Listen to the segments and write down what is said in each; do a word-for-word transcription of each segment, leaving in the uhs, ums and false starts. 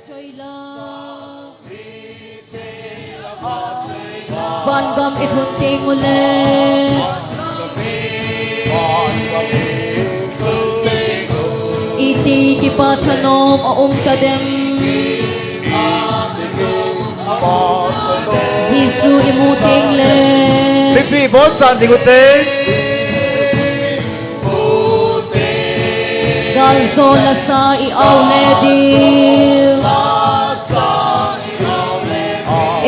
Choila. Van gam i lhun teng ule. Iti kipa thanom a um ta dem. Jesu i mu teng le. Mipi bon chan ding ute. Gal zo la sa i au le ding.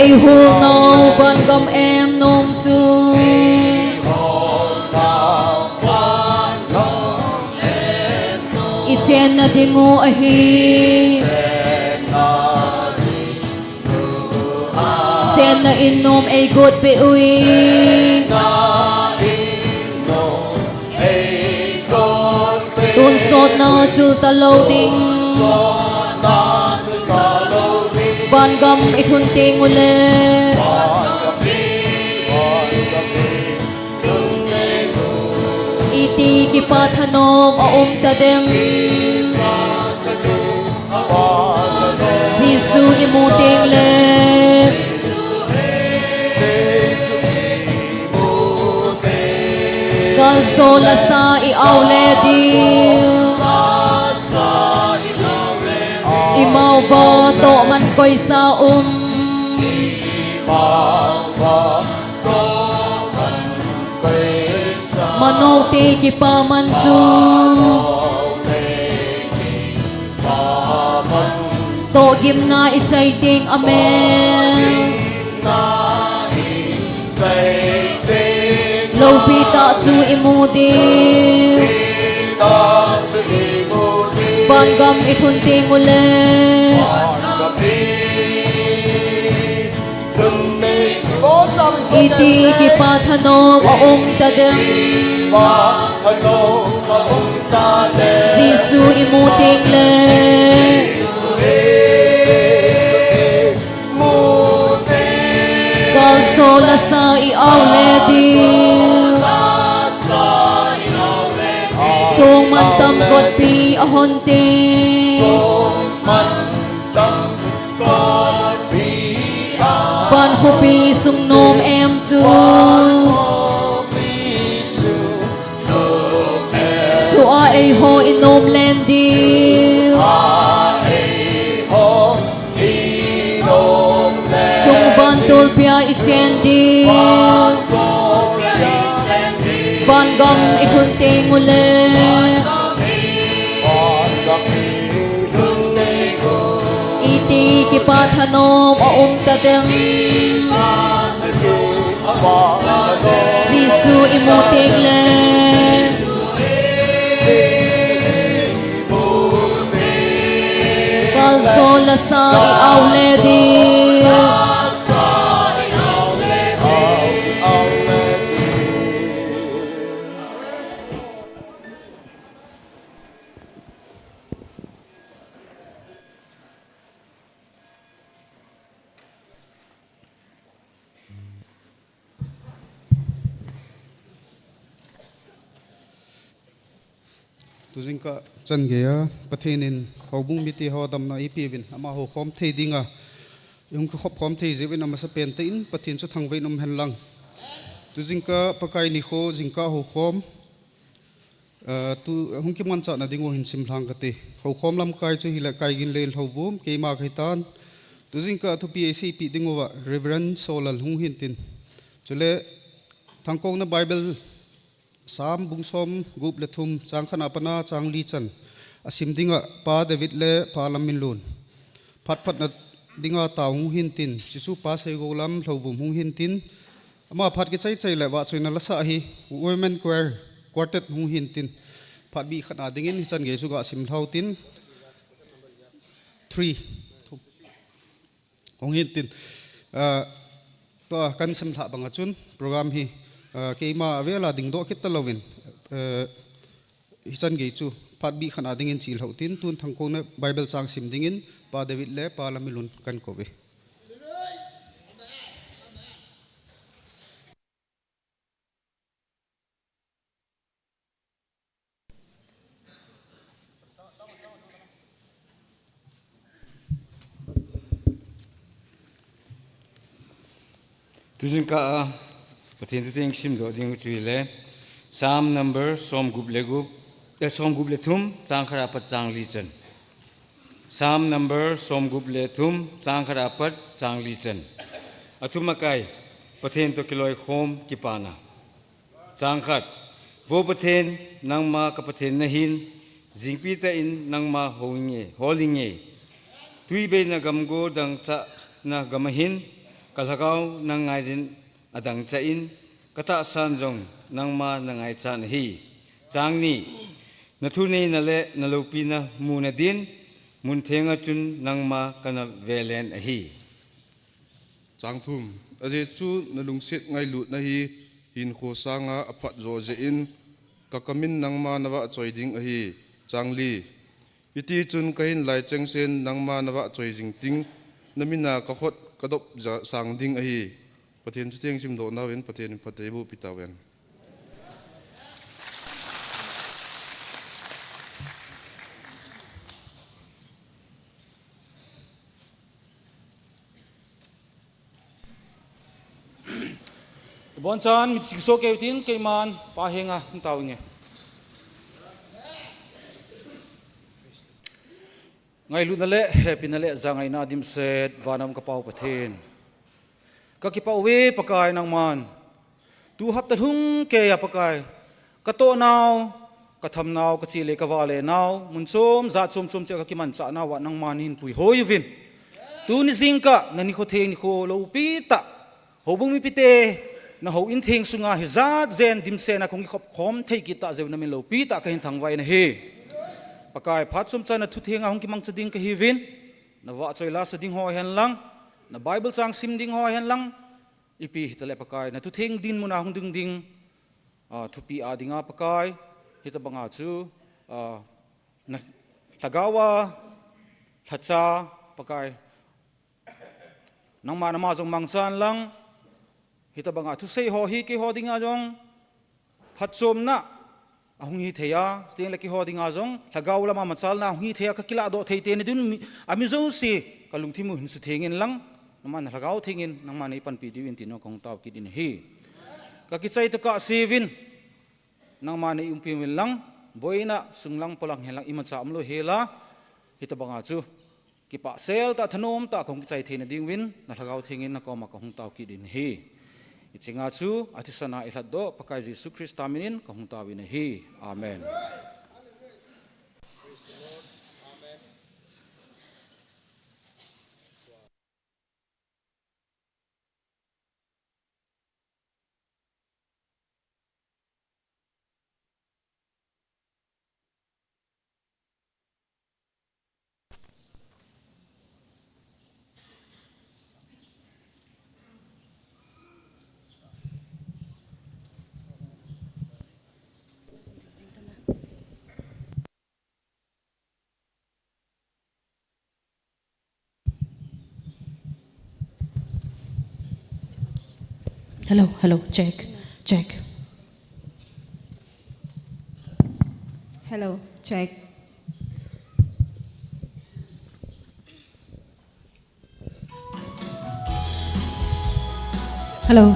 Ei hul nau van gam em nom chu. I chenna ding u ahi. Chenna in nom ei got pe ui. Tun sotna chul ta lo ding. Van gam i lhun teng ule. Iti kipa thanom a um ta dem. Jesu i mu teng le. Gal zo la sa i au le ding. I mau va to man koi sa um. Mano te kipa man chu. To gimna i chai teng amen. Lopi ta chu i mu ding. Van gam i lhun teng ule. Iti kipa thanom a um ta dem. Jesu i mu teng le. Gal zo la sa i au le ding. Song man tam got pi a hon te. Van khopi sung nom em chu. Chua ei ho i nom len ding. Chung van tol pia i chen ding. Van gam i lhun teng ule. Iti kipa thanom a um ta dem. Jesu i mu teng le. Gal zo la sa i au le ding. Tujingkah chan geiya Pathen in houbung mite ho damna eipeuvin, amaho khom thei dinga i hung kikhop khom thei jiuvin amasapen tah in Pathen chu thangvah in um hen lang. Tujingkah Pakai nikho jingkah houkhom, ah, tu hung kimanchahna ding u hin simlhang kate. Houkhom lamkai chu hileh Kaiginlen Lhouvum, keima kahitan. Tujingkah thupi eiseipeh ding uva Reverend Solal hung hintin. Chule Thangkona Bible Sam bung som gup le thum, chang khatna a pat a chang li chan asim dinga Pa David le Pa Lamminlun. Phat phatna dinga tao hung hintin, chuchu Pa Seigoulam Lhouvum hung hintin. Ama phat kichai chai le vahchoina lasa hi Women Choir Quartet hung hintin. Phat bih khatna dingin hichan gei chu ga simlhau tin. Three. Hung hintin, ah, tua kan simlhah banga chun program hi, ah, keima avela dingdoh kit talouvin, ah, hichan gei chu phat bih khatna dingin chilhau tin, tun Thangkona Bible chang sim dingin Pa David le Pa Lamminlun kan kouve. Tujingkah a Pathen thutheng simdoh ding chu ahile, Psalm number somgup le gup, eh, somgup le thum, chang khat apat chang li chan. Psalm number somgup le thum, chang khat apat chang li chan. Athum akai, Pathen toh kiloikhom kipana. Chang khat, Vo Pathen, nangma ka Pathen nahin, jingpi tah in nangma houinge, holinge. Tuibeina gamgo dangchahna gam ahin, ka lhagao nang ngaijin adangchah in, ka tahsan jong nangma nangaichat ahi. Chang ni, na thuneina le na loupina muna din, mun thenga chun nangma kana velen ahi. Chang thum, ajeh chu na lungset ngailutna hi hinkho sanga aphat jo jeh in, ka kamin nangma na vahchoi ding ahi. Chang li, hiti chun ka hin lai chengsen nangma na vahchoi jing ting, na mina ka khut ka dop ja sang ding ahi. Pathen thutheng simdoh nauvin Pathen in phatthei eiboh pi tauvin. Abonchan mit singso keu tin, keiman Pa henga hung tao inge. Ngailutna le hepina le jangaina dimset vana um ka Pau Pathen, ka kipah uve Pakai nangman. Tu hapta lhung keiya Pakai, ka toh nau, ka tham nau, ka chele ka vale nau, mun chom jat chom chom cheh ka kimanchah nauva nangman nahin puihoi uvin. Tuni jingkah, na nikho theng nikho loupi tah, houbung mipite, na houin theng sunga hijat jen dimset a kahung kikhop khom thei kit tah jeh uvin namin loupi tah kahin thangvah in ahi. Pakai, phat chomcha na thuthenga hung kimangcha ding kahiuvin, na vahchoi lasa ding ho hen lang, na Bible chang sim ding ho hen lang, ipi hitale Pakai, na thutheng dinmuna hung ding ding, ah, thupi a dinga Pakai, hitabanga chu, ah, na lhagao a, lhacha Pakai, nangma nama jong mangchan lang, hitabanga thusei ho hi keiho dinga jong phatchomna ahung hithei a, chuteng le keiho dinga jong lhagao lama machalna ahung hithei a, ka kilahdoh thei teni ding mi, ami jouse ka lungthim u hin sutheng in lang, nangma na lhagao theng in nangma nei panpi diu in tin jong kahung tao kit in ahi. Ka kichai tokah seuvin, nangma nei umpi uvin lang, boina sung lang polang hen lang imacha umlou hela, hitabanga chu kipah sel tah, thanom tah kahung kichai theina ding uvin, na lhagao theng in na koma kahung tao kit in ahi. Hichenga chu athisan a eilhatdoh Pakai Jesu Christa min in kahung tao in ahi. Amen. Hello, hello, check, check. Hello, check. Hello.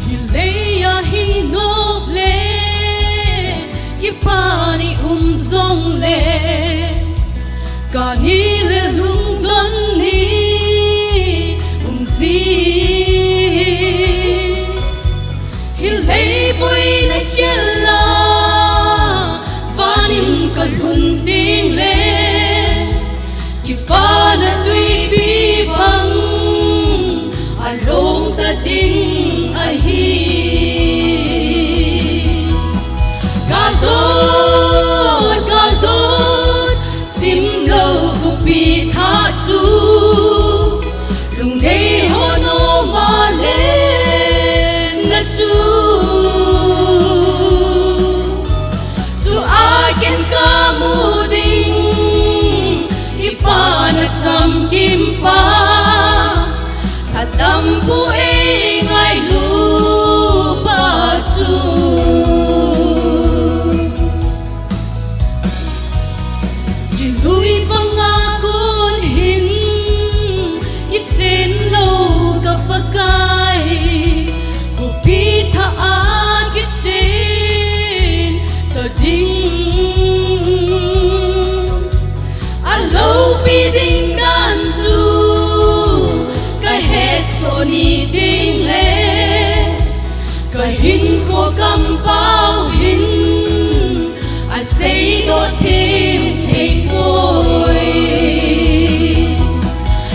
Hilei a hi nop le, kipah ni um jongle, kani le lungdon ni um ji. Hilei boina khel a, van in ka lhun ding le, kipana tuipi bang along ta ding ahi. Kaldot, kaldot, chimlou khopi thah chu, lungdei ho nom a lenna chu. Chua ken kamu ding, kipana chamkim pa, lhatampu eingailu Soni ding le, ka hinkho kampau hin, a seidoh thim thei poi.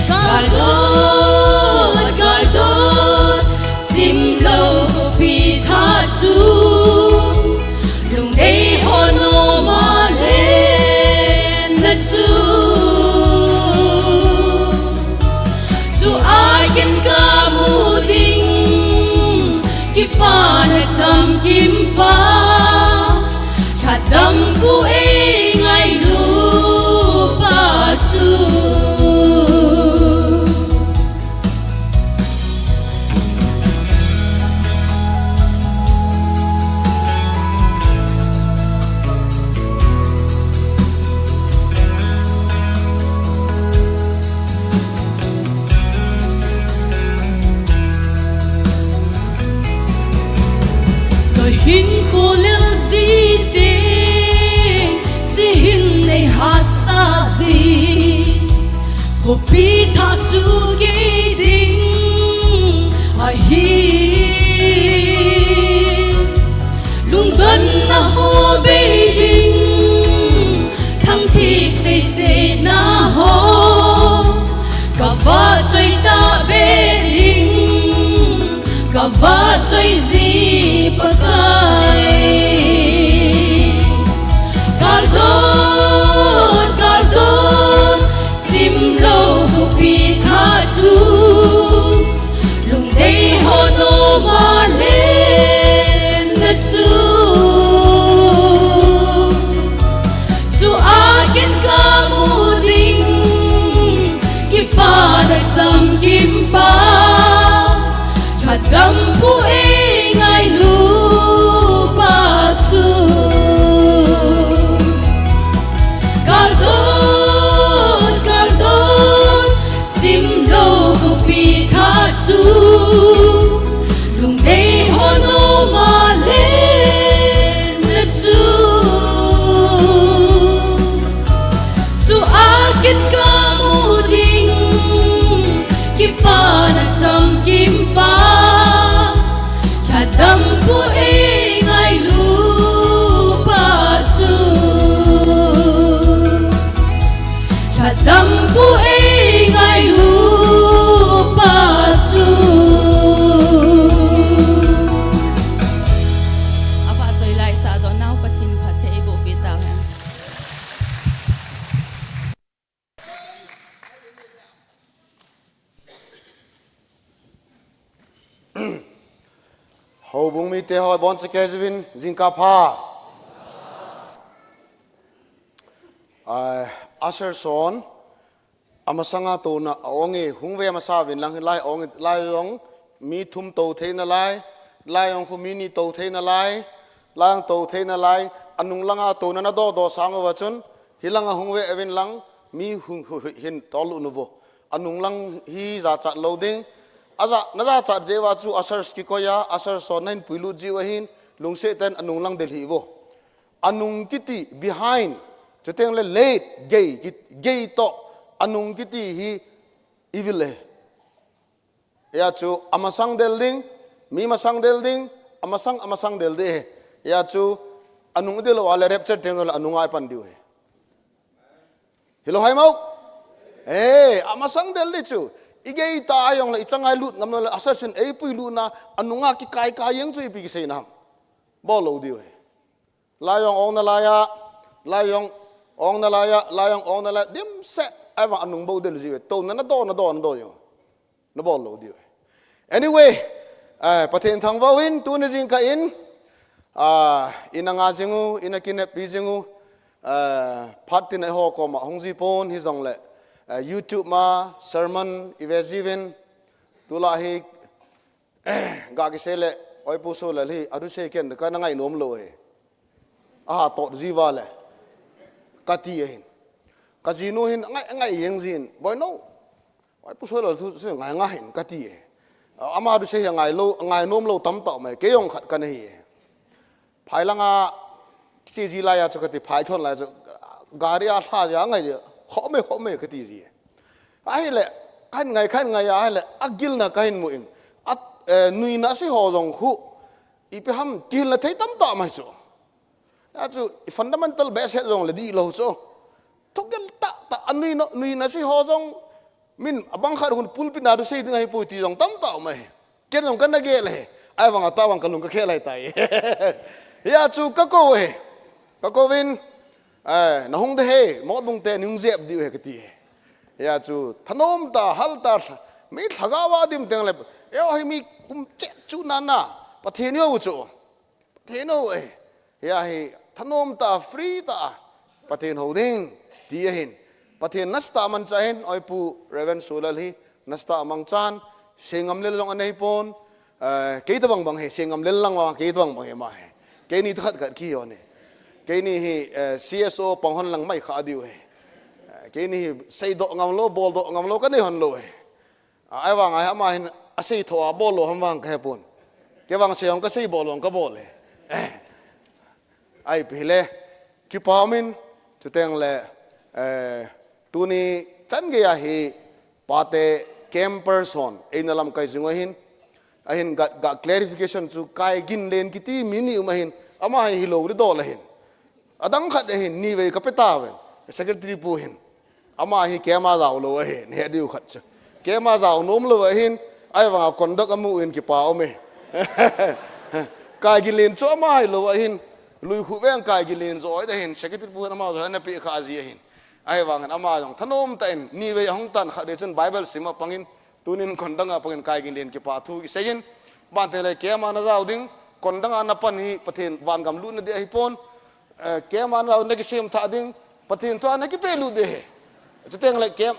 Kaldot, kaldot, chimlou khopi thah chu, lungdei ho nom a lenna chu. Chu a kin ka mu ding, kipana chamkim pa, lhatdampu ei ngailu pa chu. Ka hinkho lel jiteng, chi hin nei hatsah ji. Khopi thah chu kei ding ahi. Lungdonna ho bei ding, thangthip seiseina ho, ka vahchoi tahbeh ding, ka vahchoi ji Pakai. Kaldot, kaldot, chimlou khopi thah chu, lungdei ho nom a lenna chu. Chu a kin ka mu ding, kipana chamkim pa, lhatdampu ei ngailu pa chu. Kaldot, kaldot, chimlou khopi thah chu, lungdei ho nom a lenna chu. Chu a kin ka mu ding, kipana chamkim pa, lhatdampu ei ngailu pa chu. Lhatdampu ei ngailu pa chu. A vahchoi laisah doh nau Pathen phatthei eiboh peh tauhen. Houbung mite ho, ibon cheh kei jiuvin, jingkah pha. Ai, usher son, amasanga touna a-ong e, hung ve masa uvin lang, lai ong, lai jong mi thum tou thei nalai, lai jong khu mi ni tou thei nalai, lai jong tou thei nalai, anung langa touna nadoh doh sang uva chun, hilanga hung ve uvin lang, mi hung, hu, hu, hin tol u nu vo. Anung lang hi jachat lou ding. Aja, najachat jeh uva chu ushers kikoi a, ushers son nahin puilut jiu ahin, lungset tah in anung lang del hih vo. Anung kiti, behind, chuteng le late, gei, ki, gei toh, anung kiti hi evil e. Hia chu amasang del ding, mi masang del ding, amasang, amasang del ding e. Hia chu anung del uva le rapture teng le anunga ipan diu e. Hilou ham? Eh, amasang del ding chu. Igei tah a jong le, ichanga ilut ngam lou le, ushers in eipuilutna, anunga kikai kai jeng chu ipi kisei nam. Bol lou diu e. Lai jong ong nalai a, lai jong ong nalai a, lai jong ong nalai a, dimset, ahivang anung bou del jiu e. Touna nadoh, nadoh, nadoh jong. Nabol lou diu e. Anyway, eh, Pathen thangvah in, tuni jingkah in, ah, ina nga jing u, ina kineppi jing u, eh, phat tina eiho koma hung ji pon hijongle, eh, YouTube ma sermon ive jiuvin, tulai hi, ga kisei le, oi Pu Soilal hi, athusei ken, kana ngainom lou e. Aha tot ji uva le, kati ahin. Kajinu hin, ngai, ngai jeng jin, boi no. Oi Pu Soilal thusei ngai ngai hin, kati e. Ama thusei hi ngai lou, ngainom lou tamtah um e, kei jong khat kana hi e. Phai langa, kiche ji lai a chu kati, phai thon lai chu, gari a lha jia ngai jia, khom e, khom e, kati ji e. Ahile, Kahin ngai, kahin ngai ahile, agilna kahin mu in. At, eh, nuina ase ho jong khu. Ipi ham, kihilna thei tamtah mai chu. Hijeh chun, i fundamental basic jong le dihlou chu. Thugel tahtah, anui no, nuina ase ho jong, min abang khat hun pulpit na thu sei ding ahipoi ti jong tamtah um ahi. Ken jong kana gel ahi. Ahivang a tabang kalung kakhel ahitai. Hijeh chun kakou ahi. Kakou vin, eh, nahung ding ahi, Motbung te nahung jep diu ahi kati ahi. Hijeh chun, thanom tah, hal tah, mi lhagao a dim teng le, eiho hi mi kum chet chu nana, Pathen eiho chu. Pathen eiho ahi. Hijeh hin, thanom tah, free tah, Pathen hou ding, ti ahin. Pathen nasatah amanchah in, Oipu Reverend Solal hi, nasatah amangchan, seingam lel jong anei pon, eh, kei tabang bang hi, seingam lel lang vang, kei tabang bang hi ama hi. Keini toh khat khat kihi hon ahi. Keini hi, eh, C S O pang hon lang mai kha diu ahi. Eh, keini hi, seidoh ngamlou, boldoh ngamlou, kanei hon lou ahi. A, ahivang a, ama hin asei tho a bol lou ham vang kahe pon. Kei vang sei hong kasei bol hong kabol e. Eh. Ahi pi hile. Kipa umin, chuteng le, eh, tuni chan gei a hi pate camp person, eina lamkai jing u ahin, ahin ga, ga clarification chu Kaiginlen kiti mi ni um ahin, ama hi hilou dol ahin. Adang khat ahin, nivei kape tauvin, secretary pu hin. Ama hi camp a jao lou ahi, nahe diu khat chu. Camp a jao nom lou ahin, ahivang a conduct amu in kipa um e. Kaiginlen chu ama hilou ahin, Luikhuh veng Kaiginlen jo ahi ahin, secretary pu hin ama jo ana pe kha ji ahin. Ahivang in ama jong thanom tah in, nivei ahung tan khat vei chun Bible sim a pang in, tunin conduct a pang in Kaiginlen kipa thu isei in, bante le camp a najao ding, conduct a napan hi Pathen vangam lutna ding ahi pon, Eh, camp a nao na kisem thah ding, Pathen thu a na kipelut ding ahi. Chuteng le camp,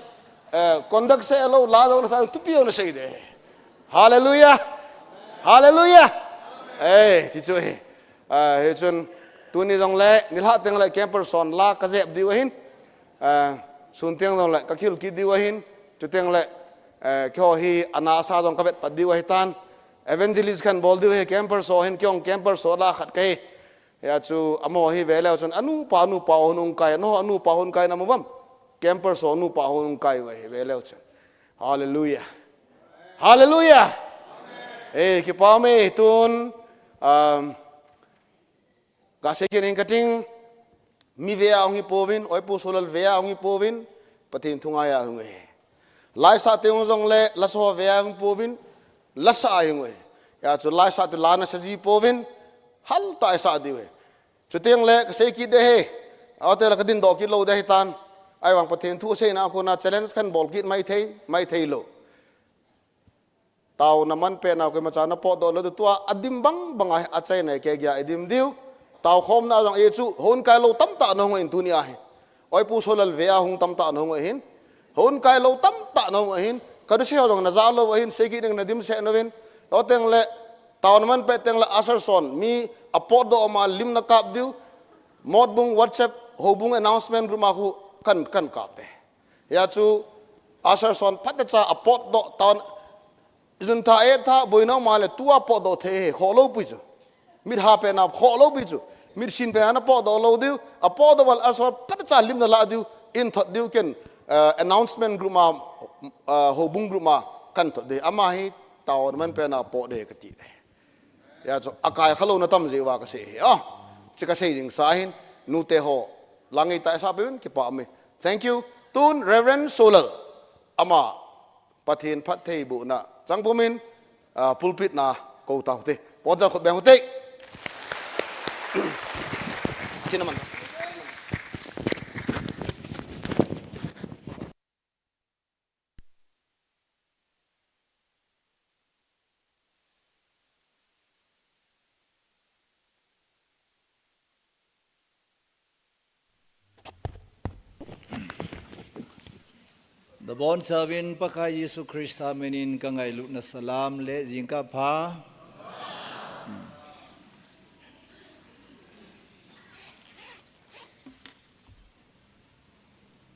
eh, conduct sei lou, la jong nasa thupi jong nasei ding ahi. Hallelujah. Hallelujah. Eh, ti chu ahi. Ah, hichun, tuni jong le, nilhah teng le camp person la kajep diu ahin. Eh, sun teng jong le, kakhel kit diu ahin. Chuteng le, eh, keiho hi, ana asa jong kavet pat diu ahitan. Evangelist kahin bol diu ahi, camp person hin, kei jong camp person la khat kahi. Hijeh chun amaho hi veleu chun, anupa, anupa hon hung kai, nangho anupa hon kai namu uvem? Camp person nupa hon hung kai uve hi veleu chun. Hallelujah. Hallelujah. Eh, kipa ume tun, um, kasei kit ing kating, mi vea hung hi pouvin, Oipu Solal vea hung hi pouvin, Pathen thu ngai a hung hi. Laisah te hung jong le, lasa vea hung pouvin, lasa a hung hi. Hijeh chun laisah te la nasa ji pouvin, hal tah a sa diu ahi. Chuteng le, kasei kit ding ahi. Ate la kadin doh kit lou ding ahitan. Ahivang Pathen thu seina a kona challenge kahin bol kit maithei, maithei lou. Tao naman pet nau koima cha napot doh lou diu tua, adim bang bang a, achaina kei geiya idim diu. Tao khomna jong e chu, hon kai lou tamtah nahung in tuni ahi. Oipu Solal vea hung tamtah nahung ahin. Hon kai lou tamtah nahung ahin. Kadusei ho jong naja lou ahin, sei kit ning nadim seh nauvin. Chuteng le, tao naman pet teng le, usher son, mi apot doh ma lim nakap diu. Motbung WhatsApp, houbung announcement group ma khu kan, kan kap ding. Hijeh chun, usher son phatecha apot doh tao, jun tha e tha, boina ma le tua pot doh thei ahi, khoh lou pi chu. Mit ha pet na khoh lou pi chu. Mit sin pet na pot doh lou diu, apot doh val usher phatecha lim nala diu, in thot diu ken, eh, announcement group ma, eh, houbung group ma, kan thot ding. Ama hi tao naman pet na pot ding kati ding. Hijeh chun, akai kha louna tam jeh uva kasei ahi. Ah, chu kasei jing sa hin, nute ho. La ngai tah a sa peuvin, kipa ume. Thank you. Tun Reverend Solal. Ama, Pathen phattheibohna chang pumin, ah, pulpit na kou tau te. Pon jang khut beng u te. Chinaman. Nabonchauvin Pakai Jesu Christa minin kangailutna salam le jingkah pha.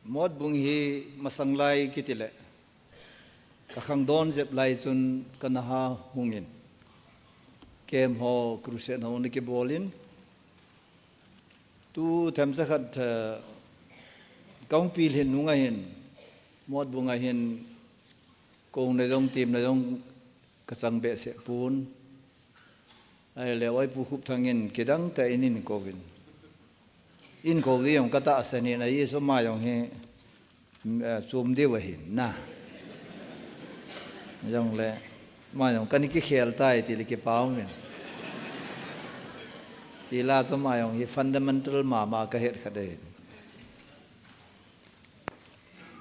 Motbung hi masang lai kiti le, kakhangdon jep lai chun kana ha hungin, camp ho, crusade ho ana kibolin, tu themcha khat, eh, kahung pilhin nunga hin, Motbung a hin, Kouna jong, temna jong kachang behseh pon. Ahile, oi Pu Khupthang in kidang tah in eikou vin. Eikou ding jong katahsan in, ahi chu ama jong hi, mm, eh, chom diu ahin na. Jongle, ama jong kana kikhel tai tile kipah um in. Tila chu ama jong hi fundamental mama kahet khat ahin.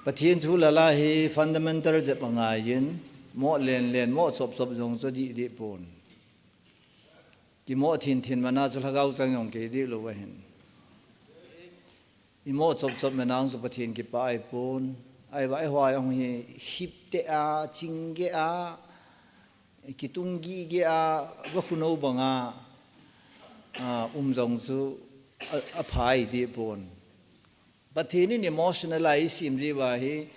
Pathen thu lala hi fundamental jep angaiyin, mo len len, mo chop chop jong chu dih dih pon. Kimo thin thin mana chu lhagao chang jong kei dih lou ahin. Imo chop chop mana jong chu Pathen kipah ahi pon. Ahivang eiho jong hi hip teh a, ching geh a, kitung gih geh a, vakhu nou banga, a, um jong chu a, apha ahi dih pon. Pathen in emotional a eisem jiu va hi,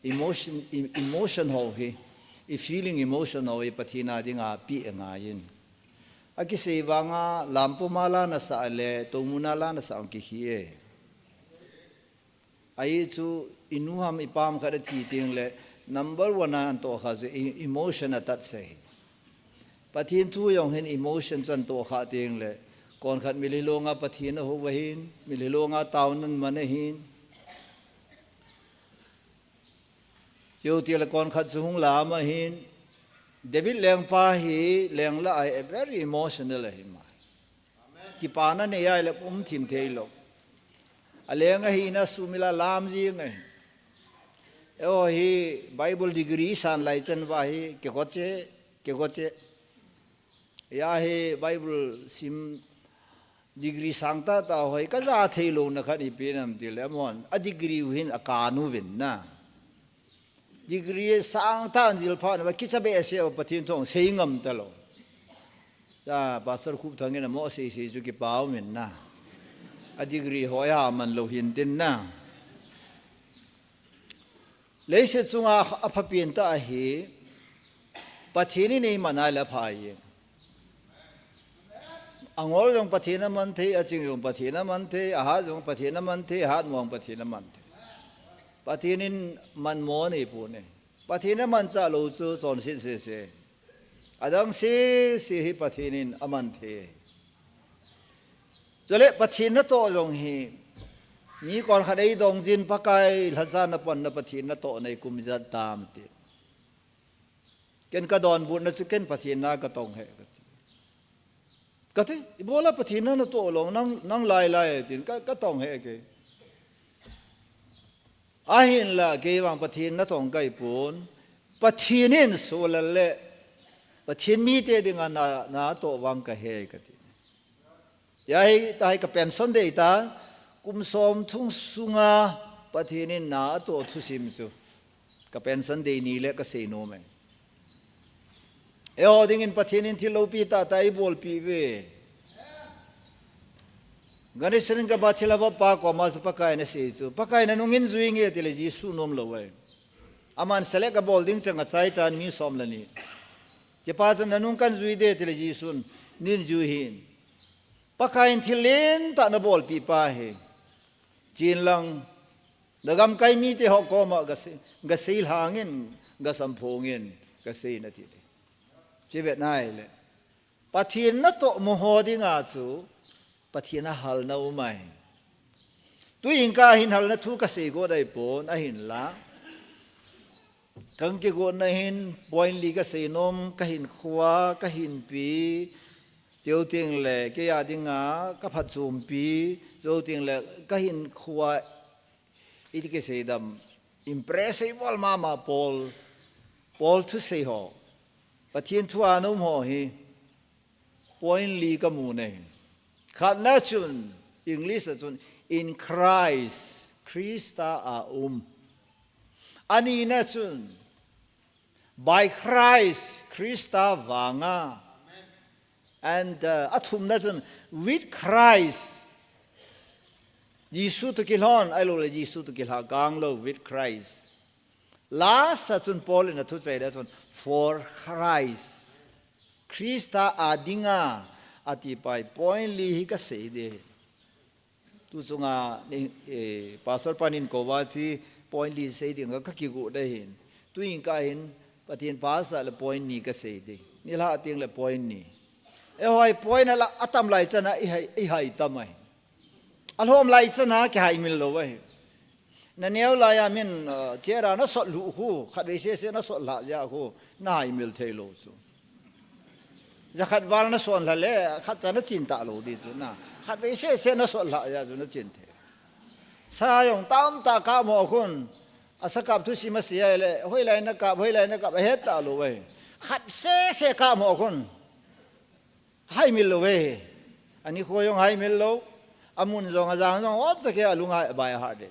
emotion, em-, emotion ho hi, i feeling emotion ho hi Pathen a dinga peh angaiyin. Akisei vanga lampum a la nasah le, toumun a la nasah jong kihi e. Ahi chu inu ham ipa ham khat athi tengle, number one a anatoh kha chu e-, emotion atat sa hi. Pathen thu jong hin emotion chu anatoh kha tengle, konkhat mitlhi longa Pathen ahou ahin, mitlhi longa taona aman ahin. Chutile konkhat chu hung lam ahin. David lengpa hi leng lah a hi a very emotional ahi ma. Kipana nei ahile um thim thei lou. Aleng ahina sumil a lam jing ahi. Eiho hi Bible degree san lai chan va hi, kei koche, kei koche. Eiho hi Bible sim degree sang tah tah ho hi kaja thei louna khat ipi ham tile, amahon a degree u hin akan uvin na. Degree sang tah anjil phat uva kicha behseh uva Pathen thu asei ngam talou. Tua Pastor Khupthang in amo sei sei chu kipah um in na. A degree ho a man lou hin tin na. Leiset chunga aphapen tah ahi, Pathen in eiman ahile apha ahi. Angol jong Pathen aman thei, aching jong Pathen aman thei, ahat jong Pathen aman thei, ahatmo jong Pathen aman thei. Pathen in manmo anei pon e. Pathen amanchah lou chu chonset sese. Adang sese hi Pathen in aman thei. Chule Pathen natoh jong hi, mi konkhat eidong jin, Pakai lhacha napanna Pathen natoh neikum ijat tam ti. Ken kadonbutna chu ken Pathen na katong ahi kati. Kati, ibola Pathen na natoh lou, nang, nang lai lai tin, ka, katong ahi kei. Ahinla, kei vang Pathen natong kahi pon, Pathen in soh lal le, Pathen mite dinga na, natoh vang kahi kati. Tua hi, tua hi ka pension day ta, kum som thum sunga Pathen in na atoh thusim chu. Ka pension day ni le kasei nom e. Eiho dingin Pathen in thil loupi tah tah eibolpeh uve. Ganesh Ringkapa thilha vop pa koma chu Pakai in asei chu. Pakai in nanung in jui nge tile Jesu nom lou ahi. Aman select abol ding chang achai tan mi som le ni. Chepa chun nanung kan jui de tile Jesun nin jui hih in. Pakai in thil lentah nabolpeh pa ahi. Chen lang, nagamkai mite ho koma gasei, gasei lhang in, gasamphong in, gasei in ati. Chi vet nai le. Pathen natoh mo ho dinga chu, Pathen a halna um ahi. Tuin kahin halna thu kasei got ahi pon, ahinla. Kan kigotna hin point li kasei nom, kahinkhoa, kahinpi, chuteng le, kei a dinga, kaphatchompi, chuteng le, kahinkhoa, iti kisei dam, impress eibol mama Paul, Paul thusei ho. Pathen thu a na um ho hi, point li kamu nei. Khatna chun, English a chun, in Christ, Christa a um. Anina chun, by Christ, Christa vanga. And, uh, athumna chun, with Christ, Jesu toh kilhon, ahilou le Jesu toh kilhakang lou, with Christ. Last a chun Paul in athuchai le chun, for Christ. Christa a dinga, ati pai point li hi kasei de. Tu chunga, eh, Pastor pan eikou va chu point li sei dinga kakigot ahin. Tuin kahin, Pathen pastor le point ni kasei ding. Nilhah teng le point ni. Eiho hi point a la atam lai chana i hai, i hai tam ahi. Alhom lai chana kihaimil lou ahi. Naneo laiya min, uh, chair a nasot lhuh khu, khatvei sese nasot lhah jeh khu, nahaimil thei lou chu. Jakhat val nason lha le, khatcha nachin talou ding chu na. Khatvei sese nasot lhah jeh chu nachin thei. Sa jong tamtah kap mo khun, asa kap thusim asei le, hoilai nakap, hoilai nakap, ahet talou ahi. Khat sese kap mo khun. Haimil lou ve. Anikho jong haimil lou. Amun jong ajang jong ot chake alunga by heart de.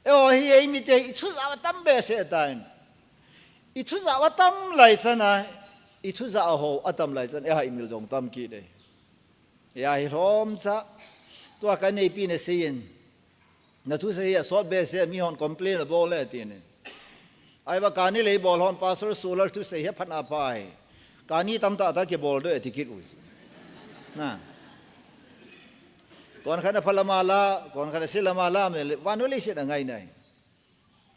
Eiho hi eimite hi ithu jao atam behseh tan. Ithu jao atam lai chana, ithu jao ho atam lai chana, eihaimil jong tam kit de. Eiho hi lhomcha. Tua kaneipi nasei in. Nathusei hi asot behseh, mihon complain abol e tin. Ahivang kani lei bol hon Pastor Solar thusei hi aphat apha hi. Kani tamtah tah kibol doh e ti kit u. Na. Konkhat apha lama la, konkhat ase lama la, me le, vannoi leiset angai nai.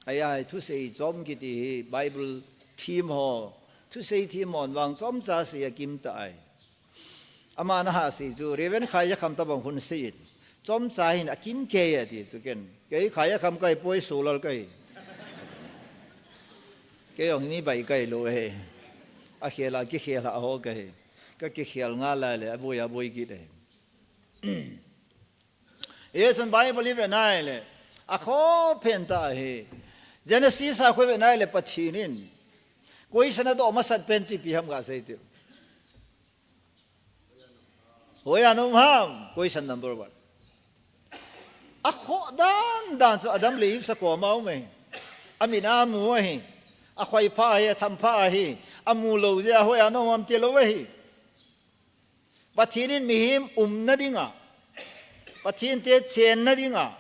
Ahi, thusei chom kiti hi Bible thim ho, thusei thim hon vang chomcha sei akim tah ahi. Ama nahasei chu, Reverend Khaijakham tabang hung sei in. Chomcha hin akim kei ati chu ken. Kei Khaijakham kahi poi, Solar kahi. Kei jong hi mi bai kahi lou ahi. Akhel a kikhel a ho kahi. Kakikhel ngal lai le, aboi aboi kit ahi. Hichun Bible ive nai le, akhoh pen tah ahi. Genesis a khu ive nai le Pathen in. Question adoh masat pen chu ipi ham gasei teu. Hoiya naum ham? Question number one. Akhoh dan dan chu Adam le Eve sa koma um ahi. Amin a amu ahi. Akhoi pha ahi, atham pha ahi. Amu lou jeh a hoiya naum ham tilou ahi. Pathen in mihem umna dinga, Pathen te chenna dinga,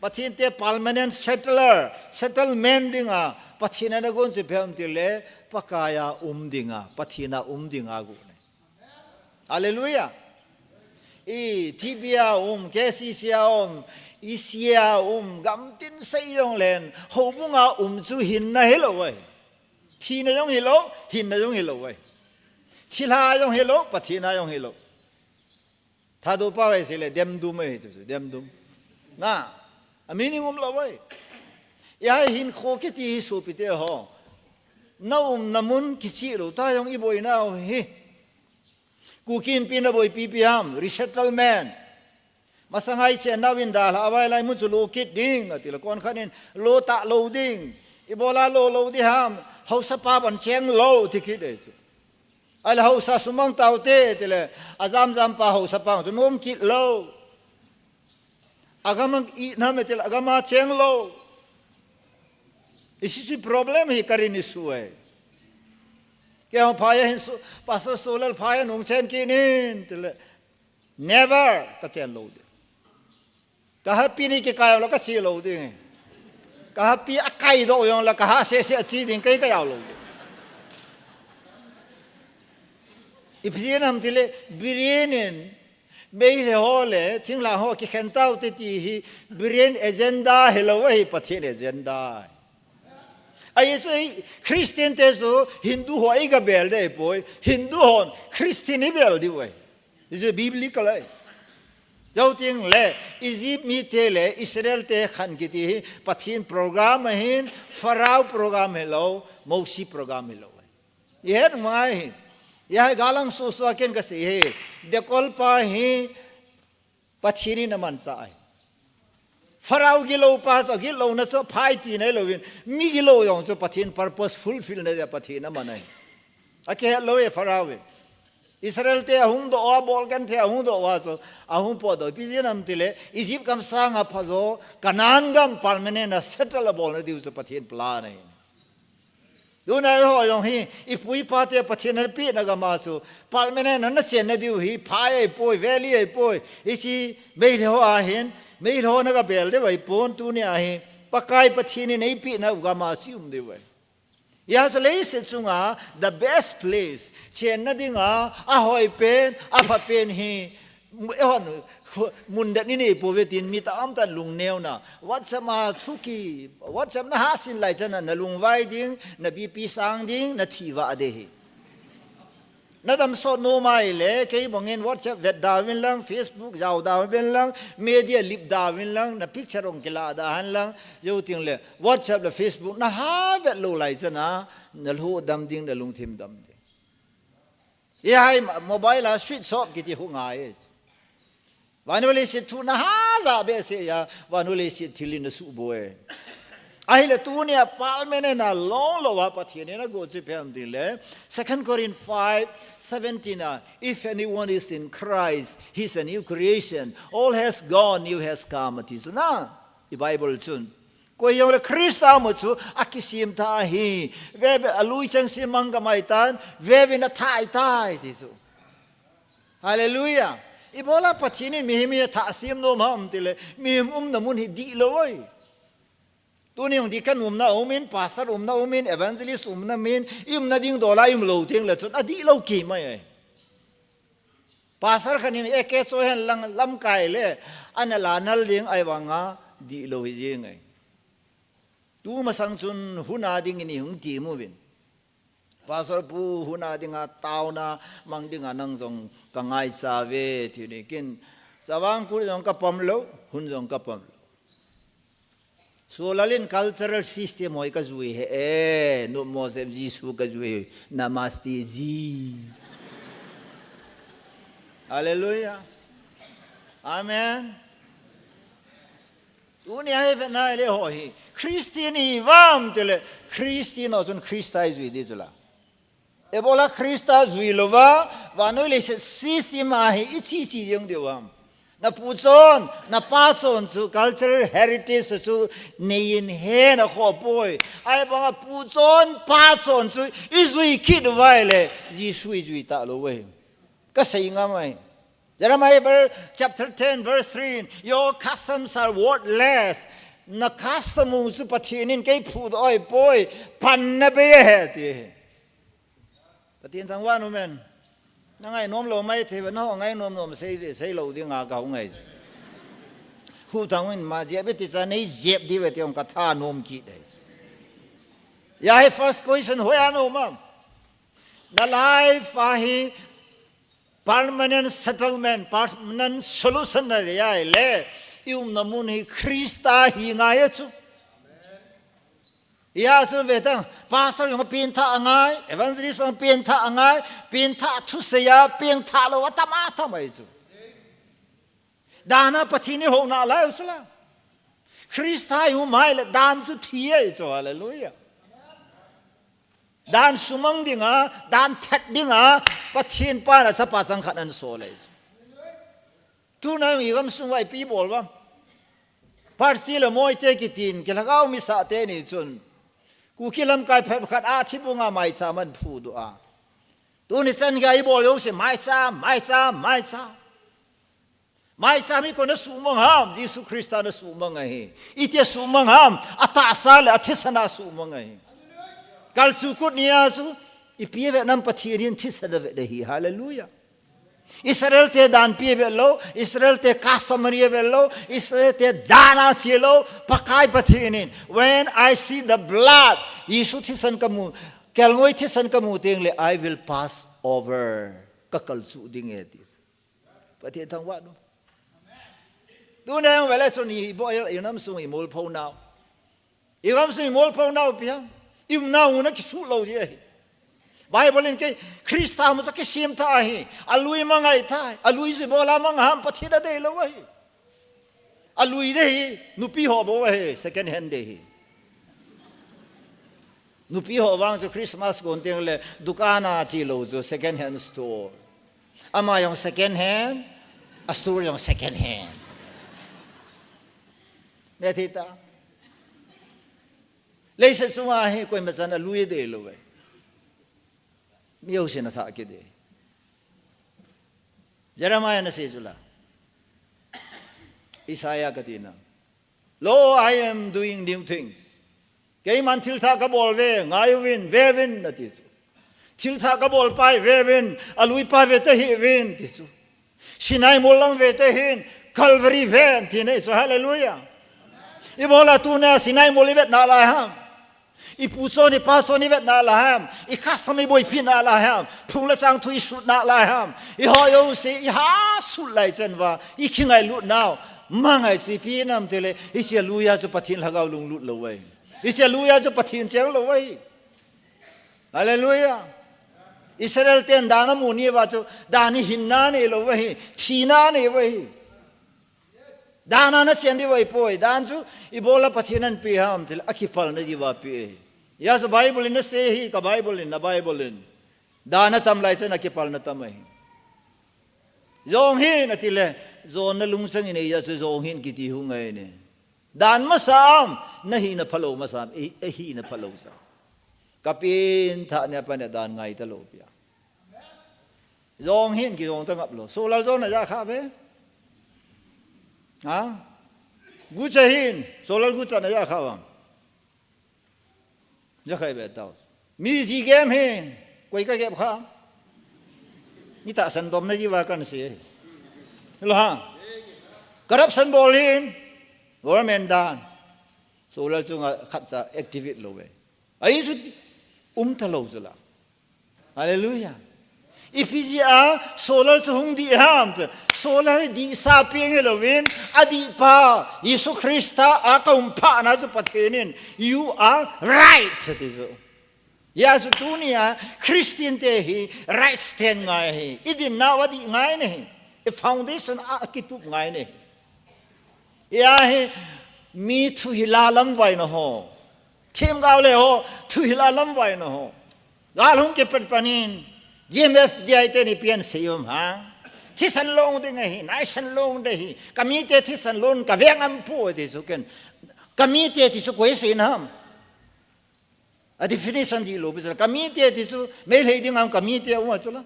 Pathen te permanent settler, settlement dinga, Pathen in ana gon chu ipi ham tile, Pakai a um dinga, Pathen a um dinga agon ahi. Hallelujah. I T B a um, K C C a um, E C A a um, gamtin sei jong len, houbung a um chu hinna hilou ahi. Thina jong hilou, hinna jong hilou ahi. Thilha jong hilou, Pathen a jong hilou. Thadou pao a isei le, demdum ahi chu, demdum. Na, a meaning umlou ahi. Eiho hinkho kiti hi sopite ho. Na umna mun kichih lou, ta jong iboinau hi. Kuki Inpi in aboipi ipi ham, resettlement. Masanga ichennau in dalha a, avalai mun chu lo kit ding, ati le, konkhat in lo talou ding. Ibola lo lou ding ham, haosa pa ban cheng lou, ti kit e chu. Ahile haosa sumang taute, ti le, ajam jam pa haosa pa chu nom kit lou. Agam a inam e, ti le, agam a cheng lou. Hiche chu problem hi current issue e. Keiho phai a hin su, Pastor Solal phai a nung chen kit in, ti le, never, ka chen lou ding. Ka hapi ni kikai lou, ka che lou ding. Ka hapi a kai doh jong le, ka ha sese a che ding, kei ka jao lou ding. Ipi jeh ham ti le, Biren in, Meitei ho le, thinglhang ho kikhen taute ti hi, Biren agenda hilou ahi, Pathen agenda. Ahi chu, Christian te chu Hindu ho eiga bel ding ahipoi, Hindu hon Christian eibel diu ahi. Hichu biblical ahi. Jou teng le, Egypt mite le Israel te khen kiti hi Pathen program ahin, Pharaoh program hilou, Mose program hilou ahi. Ihet ngai hi. Eiho hi galang soso a ken kasei hi. Dekol pa hi Pathen in amanchah ahi. Pharaoh gilou pa chu, gilou na chu phai tina hilou in, mi gilou jong chu Pathen purpose fulfill na dia Pathen aman ahi. Akihet lou e Pharaoh in. Israel te ahung doh a, bolkan te ahung doh a chu, ahung potdoh. Ipi jeh ham ti le, Egypt gam sanga phajo, Canaan gam permanent a settle abol na diu chu Pathen plan ahi. Tuna eiho jong hi, ipu ipa te Pathen in apeh na gam a chu, permanent a nachen na diu hi, phai ahipoi, valley ahipoi, hiche Meitei ho ahin, Meitei ho na ga bel diu ahipon, tuni a hi, Pakai Pathen in eipeh na gam a chu i um diu ahi. Eiho chu leiset chunga, the best place, chenna dinga, ahoi pen, apha pen hi, Ehon, mun det ni nei pouve tin mi tamtah lungneo na. WhatsApp a thuki, WhatsApp na hasin lai chana, na lungvai ding, na B P sang ding, na thi vah ding ahi. Na damsot nom ahile, kei bangin WhatsApp vet da uvin lang, Facebook jao da uvin lang, media lip da uvin lang, na picture ong kila da hen lang, jou ting le, WhatsApp le Facebook na ha vet lou lai chana, na lhu dam ding, na lungthim dam ding. Hia hi mobile a switch off kiti hu ngai. Vannoi leiset thu na ha ja behseh a, vannoi leiset thil in na suboi. Ahile tunia palmen na long lou a Pathen in ago chu ipi ham tile, Second Corinth five seventeen a, "If anyone is in Christ, he's a new creation. All has gone, new has come," ati chu na. I Bible chun. Koi jong le Christa mu chu akisem tha ahi. Veve alui chan semang gamai tan, veve na thah tai ti chu. Hallelujah. Ibola Pathen in mihem hi athah sem nom ham tile, mihem umna mun hi dihlou ahi. Tuni jong deacon umna umin, pastor umna umin, evangelist umna umin, i umna ding dola i umlou teng le chun adihlou kimai ahi. Pastor khat in eke cho hen lang lamkai le, ana la nal ding ahi vanga, dihlou hi jing ahi. Tumasang chun hun a dingin i hung ti mu vin. Pastor pu, hun a dinga taona mang dinga nang jong ka ngaicha ve, ti ni kin. Chavang Kur jong ka pom lou, hun jong ka pom lou. Solalin cultural system hoi ka jui he e, Numo Sem Jesu ka jui he, Namaste Ji. Hallelujah. Amen. Tunia hi vena le ho hi. Christian i vam tile, Christian ho chun Christa i jui di chula. Ibola Christa jui louva, vannoi leiset system a hi i chi chi jeng diu ham. Na pu chon, na pa chon chu cultural heritage chu nei in he na kho poi. Ahi banga pu chon, pa chon chu i jui kit uva ile, Jesu i jui talou ve. Ka sei ngam ahi. Jeremiah ver-, chapter ten, verse three, "Your customs are worthless." Na custom u chu Pathen in kei phudoh ahi poi, panna bei ahi ti. Pathen thangvah in, amen. Na ngainom lou mai thei ve, na ngainom nom sei, sei lou dinga ka hung ngai. Hu thang in ma jep ti cha nei jep di ve ti ong ka thanom kit dei. Hia hi first question hoi a nom am. Na life a hi permanent settlement, permanent solution na le ahile, i umna mun hi Christa hi ngai a chu. Hia chu ve tang, pastor jong pengthah angai, evangelist jong pengthah angai, pengthah thusei a, pengthah lou atam atam ahi chu. Dan a Pathen i houna lai u chu la. Christa i um ahile dan chu thi ahi chu, hallelujah. Dan sumang dinga, dan that dinga, Pathen pan a chapa changkhat ana sol ahi chu. Tuna i gamsung uva ipi bol uvam. Parsi le Moite kitin, kilhagao misah teni chun. Kuki lamkai phabep khat a thibunga maicham ana phudoh a. Tuni chan gei i bol jouse maicham, maicham, maicham. Maicham hi koin ana suhmang ham, Jesu Christa in ana suhmang ahi. Itia suhmang ham, atahsa le athisan a suhmang ahi. Kalchuh kut nia chu, ipi avet nam Pathen in thisan avet ahi. Hallelujah. Israel te danpi avet lou, Israel te customary avet lou, Israel te dan a che lou, Pakai Pathen in, "When I see the blood," Jesu thisan kamu, kelngoi thisan kamu teng le, "I will pass over." Ka kalchuh ding e ti. Pathen thangvah in. Tuna jong vele chun i bol, i nam sung i molpho nau. I gamsung i molpho nau ipi ham. I umna mun a kisuh lou di ahi. Bible in kei Christa mu chu kisem tha ahi. Alui mangai tha. Alui chu ibola mang ham Pathen adei lou ahi. Alui dei hi nupi ho bou ahi, second hand dei hi. Nupi ho vang chu Christmas kon teng le dukan a che lou chu second hand store. Ama jong second hand, a store jong second hand. Ne thei ta. Leiset chunga hi koima chan alui dei lou ve. Mi jousen atha kit dei. Jeremiah in asei chu la. Isaiah kati na. "Lo, I am doing new things." Keiman thil thah kabol ve, ngai uvin, ve uvin, ati chu. Thil thah kabol pai, ve uvin, alui pa ve tahih uvin, ti chu. Sinai mol lang ve te hin, Calvary ven ti nei chu, hallelujah. Ibola tuna Sinai mol i vet nalai ham. I pu chon i pa chon i vet nalai ham. I khasam i boipi nalai ham. Phung le chang thu i sut nalai ham. I ho yo se i ha sut lai chen va. I kingailut nau. Mangai chi pi nam te le. I sia luya chu Pathen lhagao lunglut lou vai. I sia luya chu Pathen cheng lou vai. Hallelujah. Israel ten dan amu ni va chu. Dan i hinna nei lou vai. Thina nei vai. Dan a na chen di vai poi. Dan chu ibola Pathen an pi ham til a kipalna di va pi e. Ya chu Bible in na se hi ka Bible in na Bible in. Dan a tam lai chen a kipalna tam ai. Jong hin a ti le. Jong na lungchang in ei ya chu jong hin kiti hu ngai ne. Dan masa am na hi na phalo masa am. E, e hi na phalo sa. Ka pin tha ne pa ne dan ngai ta lo pia. Jong hin ki jong ta ngap lo. Solal jong na ja kha ve. Ha? Gucha hin. Solal gucha na ja kha vang. Ja khai ve tau. Mi ji game hin. Koi ka game kha. Ni ta san dom na ji va kan se. Lo ha. Corruption bol hin. Government dan. Solal chunga khat cha activate lo ve. Ai chu um ta lo chu la. Hallelujah. Ipi jeh a, Solal chu hung dih ham chu. Solal dih sa peng hi louvin, a dih pa, Jesu Christa a ka um pha na chu Pathen in, "You are right," ti chu. Ya chu tuni a, Christian te hi, right stand ngai hi. I din nau a dih ngai ne hi. I foundation a kitup ngai ne hi. Ya hi, mi thu hi la lam vai na ho. Thim gau le ho, thu hi la lam vai na ho. Gal hung ke pan panin, G M F D I te ni pian sei um ha. Thisan long ding ahi, naisan long de hi. Ka mi te thisan long ka veng am pu ti su ken. Ka mi te ti su koi sei nam. A definition di lo bisa. Ka mi te ti su, mei lei ding am ka mi te um a chu la.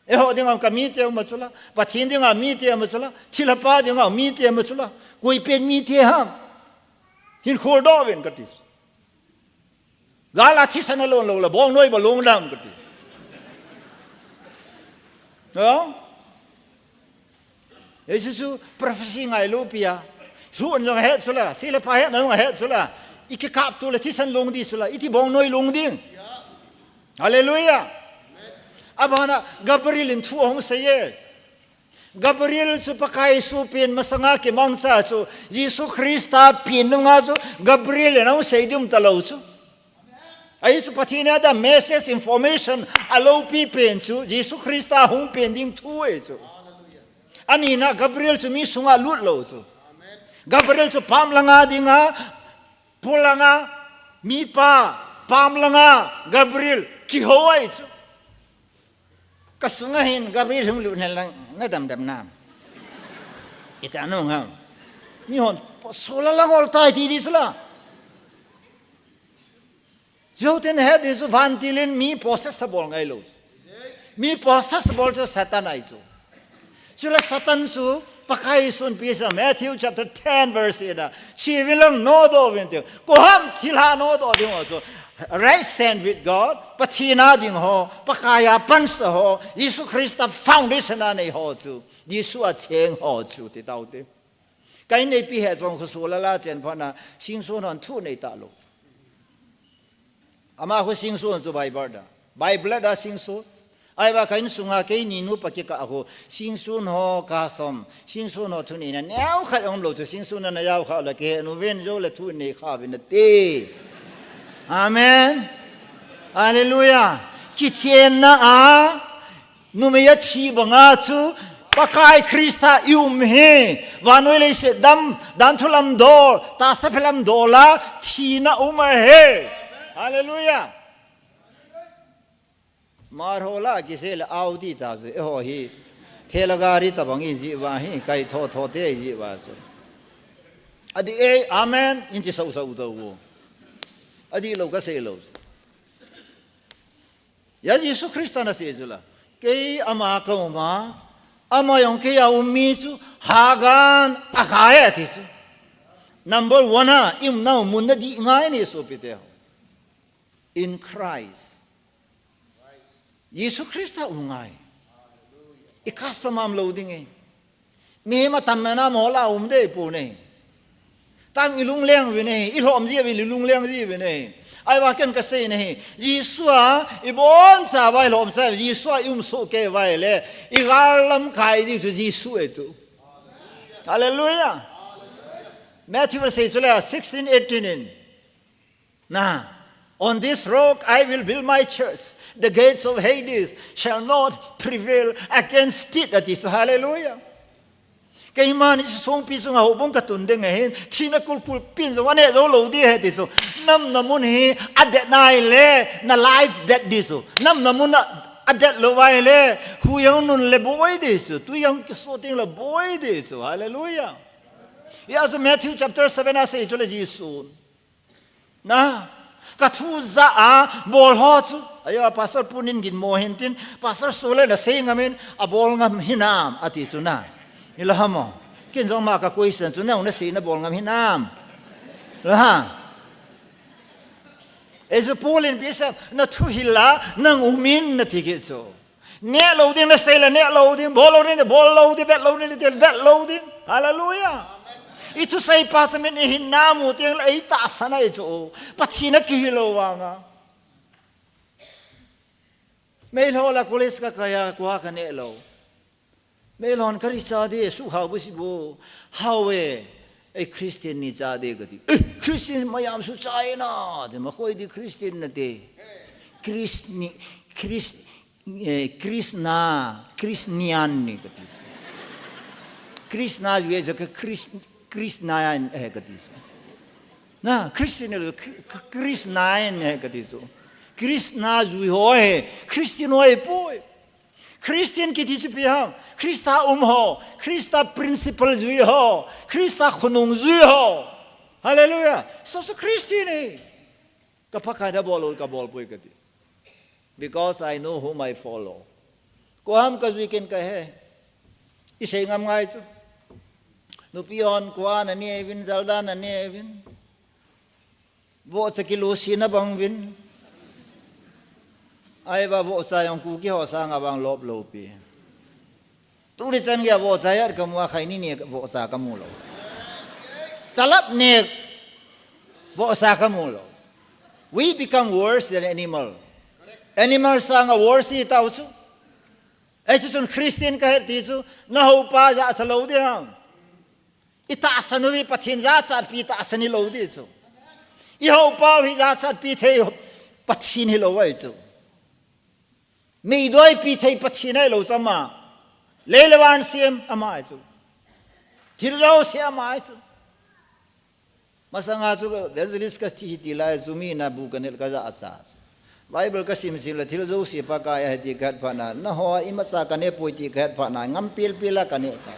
E ho ding am ka mi te um a chu la. Pathin ding am mi te um a chu la. Thilha pa ding am mi te um a chu la. Koi pen mi te ham. Hin khol do ven ka ti su. Gal a thisan a lon lo la, bong noi ba long dam ka ti. No? Jesu chu prophecy ngai lo pia. Su an jong het chu la, si le pa het na jong het chu la. I ki kap tu le thisan long di chu la, i ti bong noi long ding. Hallelujah. Abana Gabriel in thu hong sei ye. Gabriel chu Pakai Jesu pen masanga kimangcha chu Jesu Christa pen nunga chu Gabriel in ahung sei dum ta lo chu. Ahi chu Pathen a da message information a lopi pen chu Jesu Christa hung pen ding thu ahi chu. Ani na Gabriel chu mi sunga lut lo chu. Gabriel chu pam langa dinga, pulanga, mi pa, pam langa, Gabriel, kiho ahi chu. Ka sunga hin Gabriel hung lut na lang, na dam dam na. Ita nung ha. Mi hon, Solal lang ol tai ti di su la. Joten het di su van tilin mi possess bol ngai lo. Mi possess bol chu Satan ahi chu. Chu la Satan chu Pakai Jesun pi sa Matthew chapter ten verse eight a. Chi vin lang no do vin ti. Ko ham thil ha no do ding ho chu. Right stand with God. Pathen a ding ho. Pakai a pansa ho. Jesu Christa foundation a nei ho chu. Jesu a cheng ho chu ti tau ti. Ka in neipi he jong khu Solal a chen pha na Singson hon thu nei ta lo. Ama khu Singson chu Bible da. Bible da Singson. Ai va ka in sunga kei ni nu pa ki ka khu Singson ho ka som. Singson ho thu nei na neo kha ong lo chu Singson na yau kha la ke nu ven jo le thu nei kha vin na te. Amen. Hallelujah. Kichen na a Numei a thi banga chu Pakai Christa i um hi, vannoi leiset dam, danthu lam dol, tahsa phe lam dol a, thina um ahi. Hallelujah. Mar ho la kisei le Audi ta chu, eiho hi, thela gari tabang i jih uva hi, kai tho tho te i jih uva chu. Adih e, amen, in ti sau sau tau. Adih lou ka sei lou. Ya Jesu Christa na sei chu la. Kei ama ka um a, ama jong kei a um mi chu, hagen a khai e ti chu. Number one a, i umna mun na dih ngai ni sopi te ho. In Christ. Jesu Christa um ngai. I custom am lo ding e. Mihem atam na mo la um dei pu nei. Tang i lungleng uvin nei, i lhom ji uvin, i lungleng ji uvin nei. Ahivang ken kasei nei. Jesu a, i boncha uva i lhomcha, Jesu a i umsoh kei uva ahile, i gal lamkai ding chu Jesu ahi chu. Hallelujah. Matthew asei chu le, sixteen eighteen in. Na, on this rock I will build my church. The gates of Hades shall not prevail against it. Ati chu, hallelujah. Keiman hiche songpi chunga houbung katun ding ahin, thina kulkul pin jong aneh jou lou ding ahi ti chu. Nam na mun hi adet nai le, na life det ding chu. Nam na mun a, adet lou vai le, hu jong nun le boi ding chu. Tui jong kiso ding le boi ding chu. Hallelujah. Hia chu Matthew chapter seven a asei chu le Jesu. Na, ka thu ja a bol ho chu. Ayo, Pastor Punin gin mo hin tin, Pastor Sule na sei ngam in, a bol ngam hinam, ati chu na. Ila hamo. Kin jong ma ka question chu, na, na sei na bol ngam hinam. La ha. Esu Paul in pisa, na thu hila, nang umin na ti kit chu. Neh lou ding, na sei le neh lou ding, bol lou ding, bol lou ding, vet lou ding, vet lou ding. Hallelujah. I thusei pa chamin i hinna mu teng le, i tahsan ahi chu. Pathen a kihil lou vanga. Meilhei la college ka kaiya, kua ka neh lou. Meilhon ka ri cha de, su hau bu si bu. Hau e, ei Christian ni cha de ka ti. Eh, Christian mayam su cha e na, de ma khoi di Christian na te. Christ ni, Christ Eh, Krishna, Krishnian ni kati. Krishna jui ahi chu ka Krish-, Krishnayan, eh, kati chu. Na, Christian ni, K-, K-, Krishnayan, eh, kati chu. Krishna jui ho ahi, Christian ho ahipoi. Christian kiti chu ipi ham? Christa um ho, Christa principle jui ho, Christa khonung jui ho. Hallelujah. So, so Christian ahi. Ka Pakai na bol lou, ka bol poi kati. Because I know whom I follow. Koi ham ka jui ken ka he. I sei ngam ngai chu. Nupi hon kua na ne uvin, jalda na ne uvin. Vohcha kilusi na bang uvin. Ahivang vohcha jong Kuki ho sanga vang lop lou pi. Tuni chan geiya vohcha jat ka mu a, khaini ne vohcha ka mu lou. Talap ne vohcha ka mu lou. We become worse than animal. Animal sanga worse i tao chu. Hiche chun Christian ka he ti chu, na houpa jachat lou ding ham. I tahsan u hi Pathen jachatpi tahsan hilou ding chu. I houpa u hi jachatpi thei Pathen hilou ahi chu. Meidoi pi thei Pathen ahilou chu ama. Lei le van sem ama ahi chu. Thil jouse ama ahi chu. Masanga chu evangelist ka thi ti lai chu mi na bu ka nel ka jachat chu. Bible ka sim sim le thil jouse Pakai ahi ti ka het phat na. Na ho imacha ka ne poi ti ka het phat na. Ngam pil pil a ka ne ta.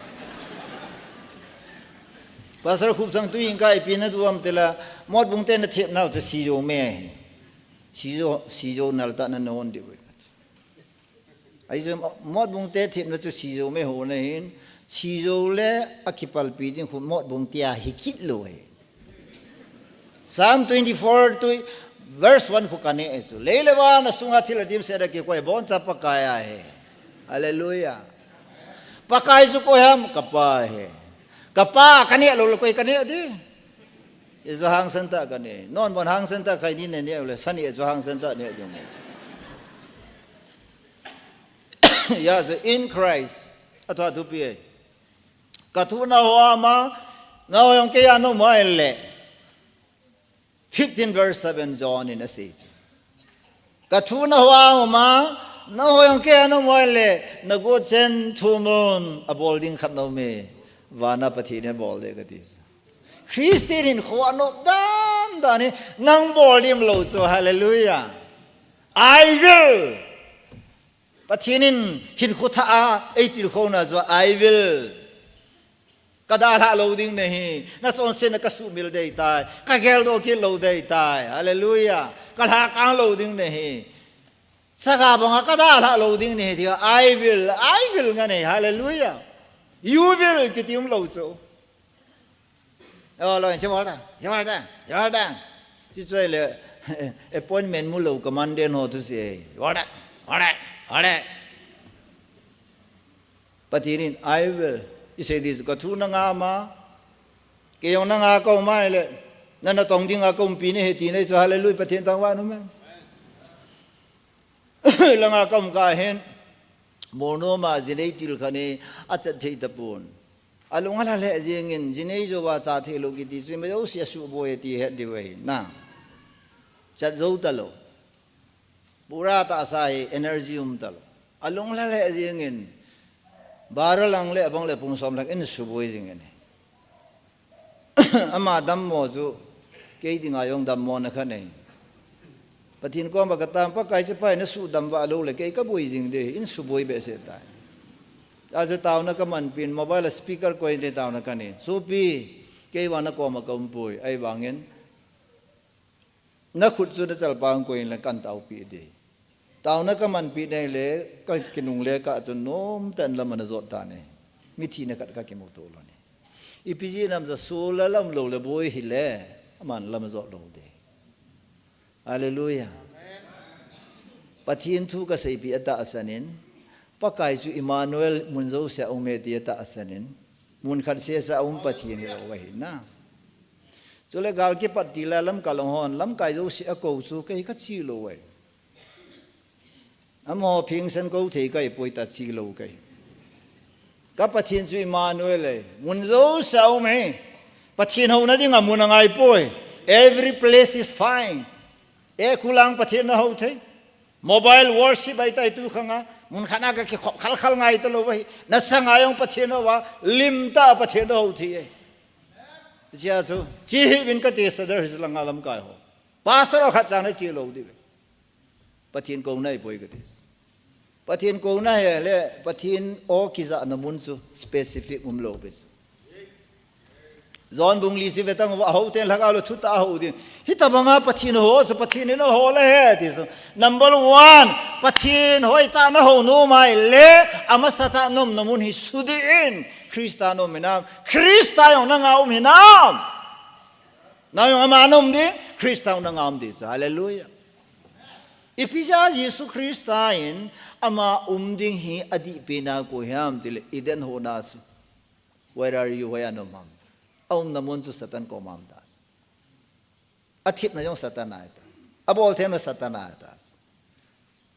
Pastor Khupthang tu in ka ipi na duam te la. Motbung te na thep nau chu sijou me. Sijou, sijou nal ta na non di. Ahi chu, Motbung te thepna chu sijou me ho na hin, sijou le akipalpi ding khu Motbung tia hi kit lou ahi. Psalm twenty-four tu verse one khu ka ne e chu. Lei le van a sunga thil a dimset a kikoi boncha Pakai ahi. Hallelujah. Pakai chu koi ham? Ka Pa ahi. Ka Pa ka ne lou le koi ka ne ding. Hichu hangsan tah ka ne. Non bon hangsan tah khaini ne ne le, sani chu hangsan tah ne ding. Hia chu in Christ. Athua thupi e. Ka thu na hoa ma, na ho jong keiya na um uva ahile. Fifteen verse seven John in asei chu. Ka thu na hoa ma, na ho jong keiya na um uva ahile, na gotchen thumun, abol ding khat na um e. Vana Pathen in abol ding kati chu. Christian hinkho anop dan dan hi, nang bol ding lou chu, hallelujah. I will. Pathen in hinkho thah a eitilkhou na chu, I will. Ka dalhah lou ding nahi, na chonsetna ka sumil ding ahitai, ka geldoh kit lou ding ahitai, hallelujah. Ka lhakang lou ding nahi. Chaga banga ka dalhah lou ding nahi, tia, I will, I will ngan e, hallelujah. You will, kiti um lou chu. Oh, lo, che bol da, che bol da, che bol da. Chi choi le, appointment mu lou, command den ho tu se, bol da, bol da, bol da. Pathen in, I will. Isei di chu ka thu na nga ma. Kei jong na nga ka um a le. Na na tong ding a ka umpi nei he ti nei chu, hallelujah, Pathen thangvah in um hen. Langa ka um ka hin. Mol nom a jinei til khat ni a chat thei tapon. A lung a la le jing in jinei jo va cha thei lou kiti chu ma jo si a suboi ti het di ve na. Chat jo ta lou. Pura tahsa hi energy um talou. A lung la le jing in, barrel lang le abang le pung som lang in suboi jing in. Ama dammo chu, kei dinga jong dammo na kha nei. Pathen koma ka tam, Pakai chu Pai na sudam va lou le, kei ka boi jing de, in suboi behseh tai. Achu taona ka manpi in, mobile a speaker koi in taona ka nei. Sopi, kei vang na koma ka um poi, ahivangin, na khut chu na chalpang koi in la kan taopi de. Taona ka manpi nei le, ka kinungle kah chu nomtah in lam ana jot tan e. Mithi na khat ka kimu to lou ni. Ipi jeh ham chu sul a lam lou le boi hi le, aman lam jot lou de. Hallelujah. Pathen thu ka seipi a tahsan in, Pakai chu Emmanuel mun jouse a um e ti a tahsan in, mun khat seh a um Pathen hi lou ahi na. Chule gal kipat til a lamkai hon, lamkai jouse a kou chu kei ka chi lou e. Amaho phingsan kou thei kei poi ta chi lou kei. Ka Pathen chu Emmanuel e, mun jouse a um e. Pathen houna dinga mun a ngai poi. Every place is fine. E kulang Pathen na hou thei. Mobile worship ahi tai tu khang a. Mun khat na ka kikhop khal khal ngai ta lou ahi. Na sa ngai jong Pathen hou a. Lim ta Pathen hou thei e. Chia chu. Chi hi vin ka ti sadar hi langa lamkai ho. Pastor khat chang na chi lou di ve. Pathen kouna hi poi ka ti. Pathen kouna hi le, Pathen o kijahna mun chu specific um lou pi chu. John bung li chu ve tang uva, hou ten lhagao le thutah a hou ding. Hitabanga Pathen hou chu Pathen in ahou le he ti chu. Number one, Pathen hoitah na hou nom a le, amasatah na umna mun hi sudih in, Christa na um hinam, Christa jong nanga um hinam. Na jong ama na um ding, Christa jong nanga um ding chu. Hallelujah. Ipi jeh a Jesu Christa in ama um ding hi adihpeh na koi ham tile Eden hou na chu. Where are you? Hoiya na um ham? A umna mun chu Satan koma um ta. A thepna jong Satan a ahi ta. A bolthemna Satan a ahi ta.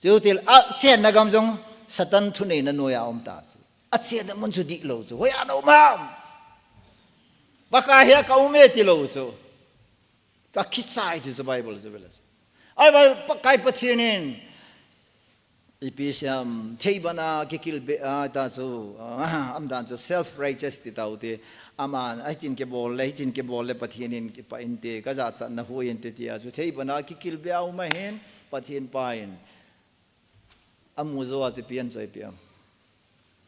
Chuti le a chenna gam jong Satan thuneina noiya um ta chu. A chenna mun chu dih lou chu. Hoiya na um ham? Pakai hi a ka um e ti lou chu. Ka kichai ti chu Bible chu ve le. Ahivang Pakai Pathen in, ipi seiyam, theiban a kikilbeh a ta chu, ah, aum dan chu self righteous ti tau te, aman, hitin kibol le, hitin kibol le Pathen in kipah inte, ka jachatna hui inte tia chu theiban a kikilbeh a um ahin, Pathen pa in, amu jou a chu ipi ahin choi pi am.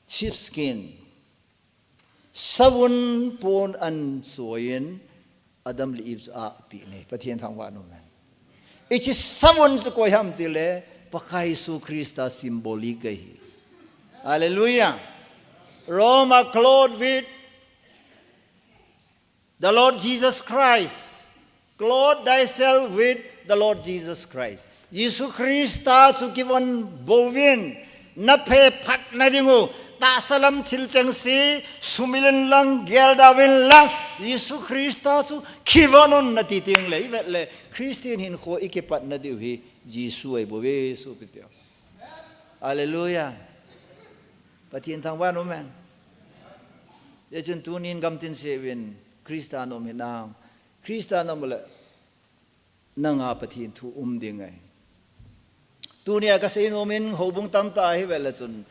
Sheep skin. Savun pon ahin choi in Adam le Eve chu apeh nei. Pathen thangvah in um hen. Hiche savun chu koi ham tile Pakai Jesu Christa symbolic ahi. Hallelujah. Robe a clothed with the Lord Jesus Christ. Clothe thyself with the Lord Jesus Christ. Jesu Christa chu kivon bouvin, na phe phatna ding u, tahsa lam thil chengse sumil in lang, geldoh in lang, Jesu Christa chu kivon un nati teng le, ivet le, Christian hinkho ikipatna diu hi Jesu ahi bouve, sopi teho. Hallelujah. Pathen thangvah in um hen. Hijeh chun tunin gamtin seuvin Christa na um hinam. Christa na um le nanga Pathen thu um ding ahi. Tunia ka sei nom in houbung tamtah ahi vet le chun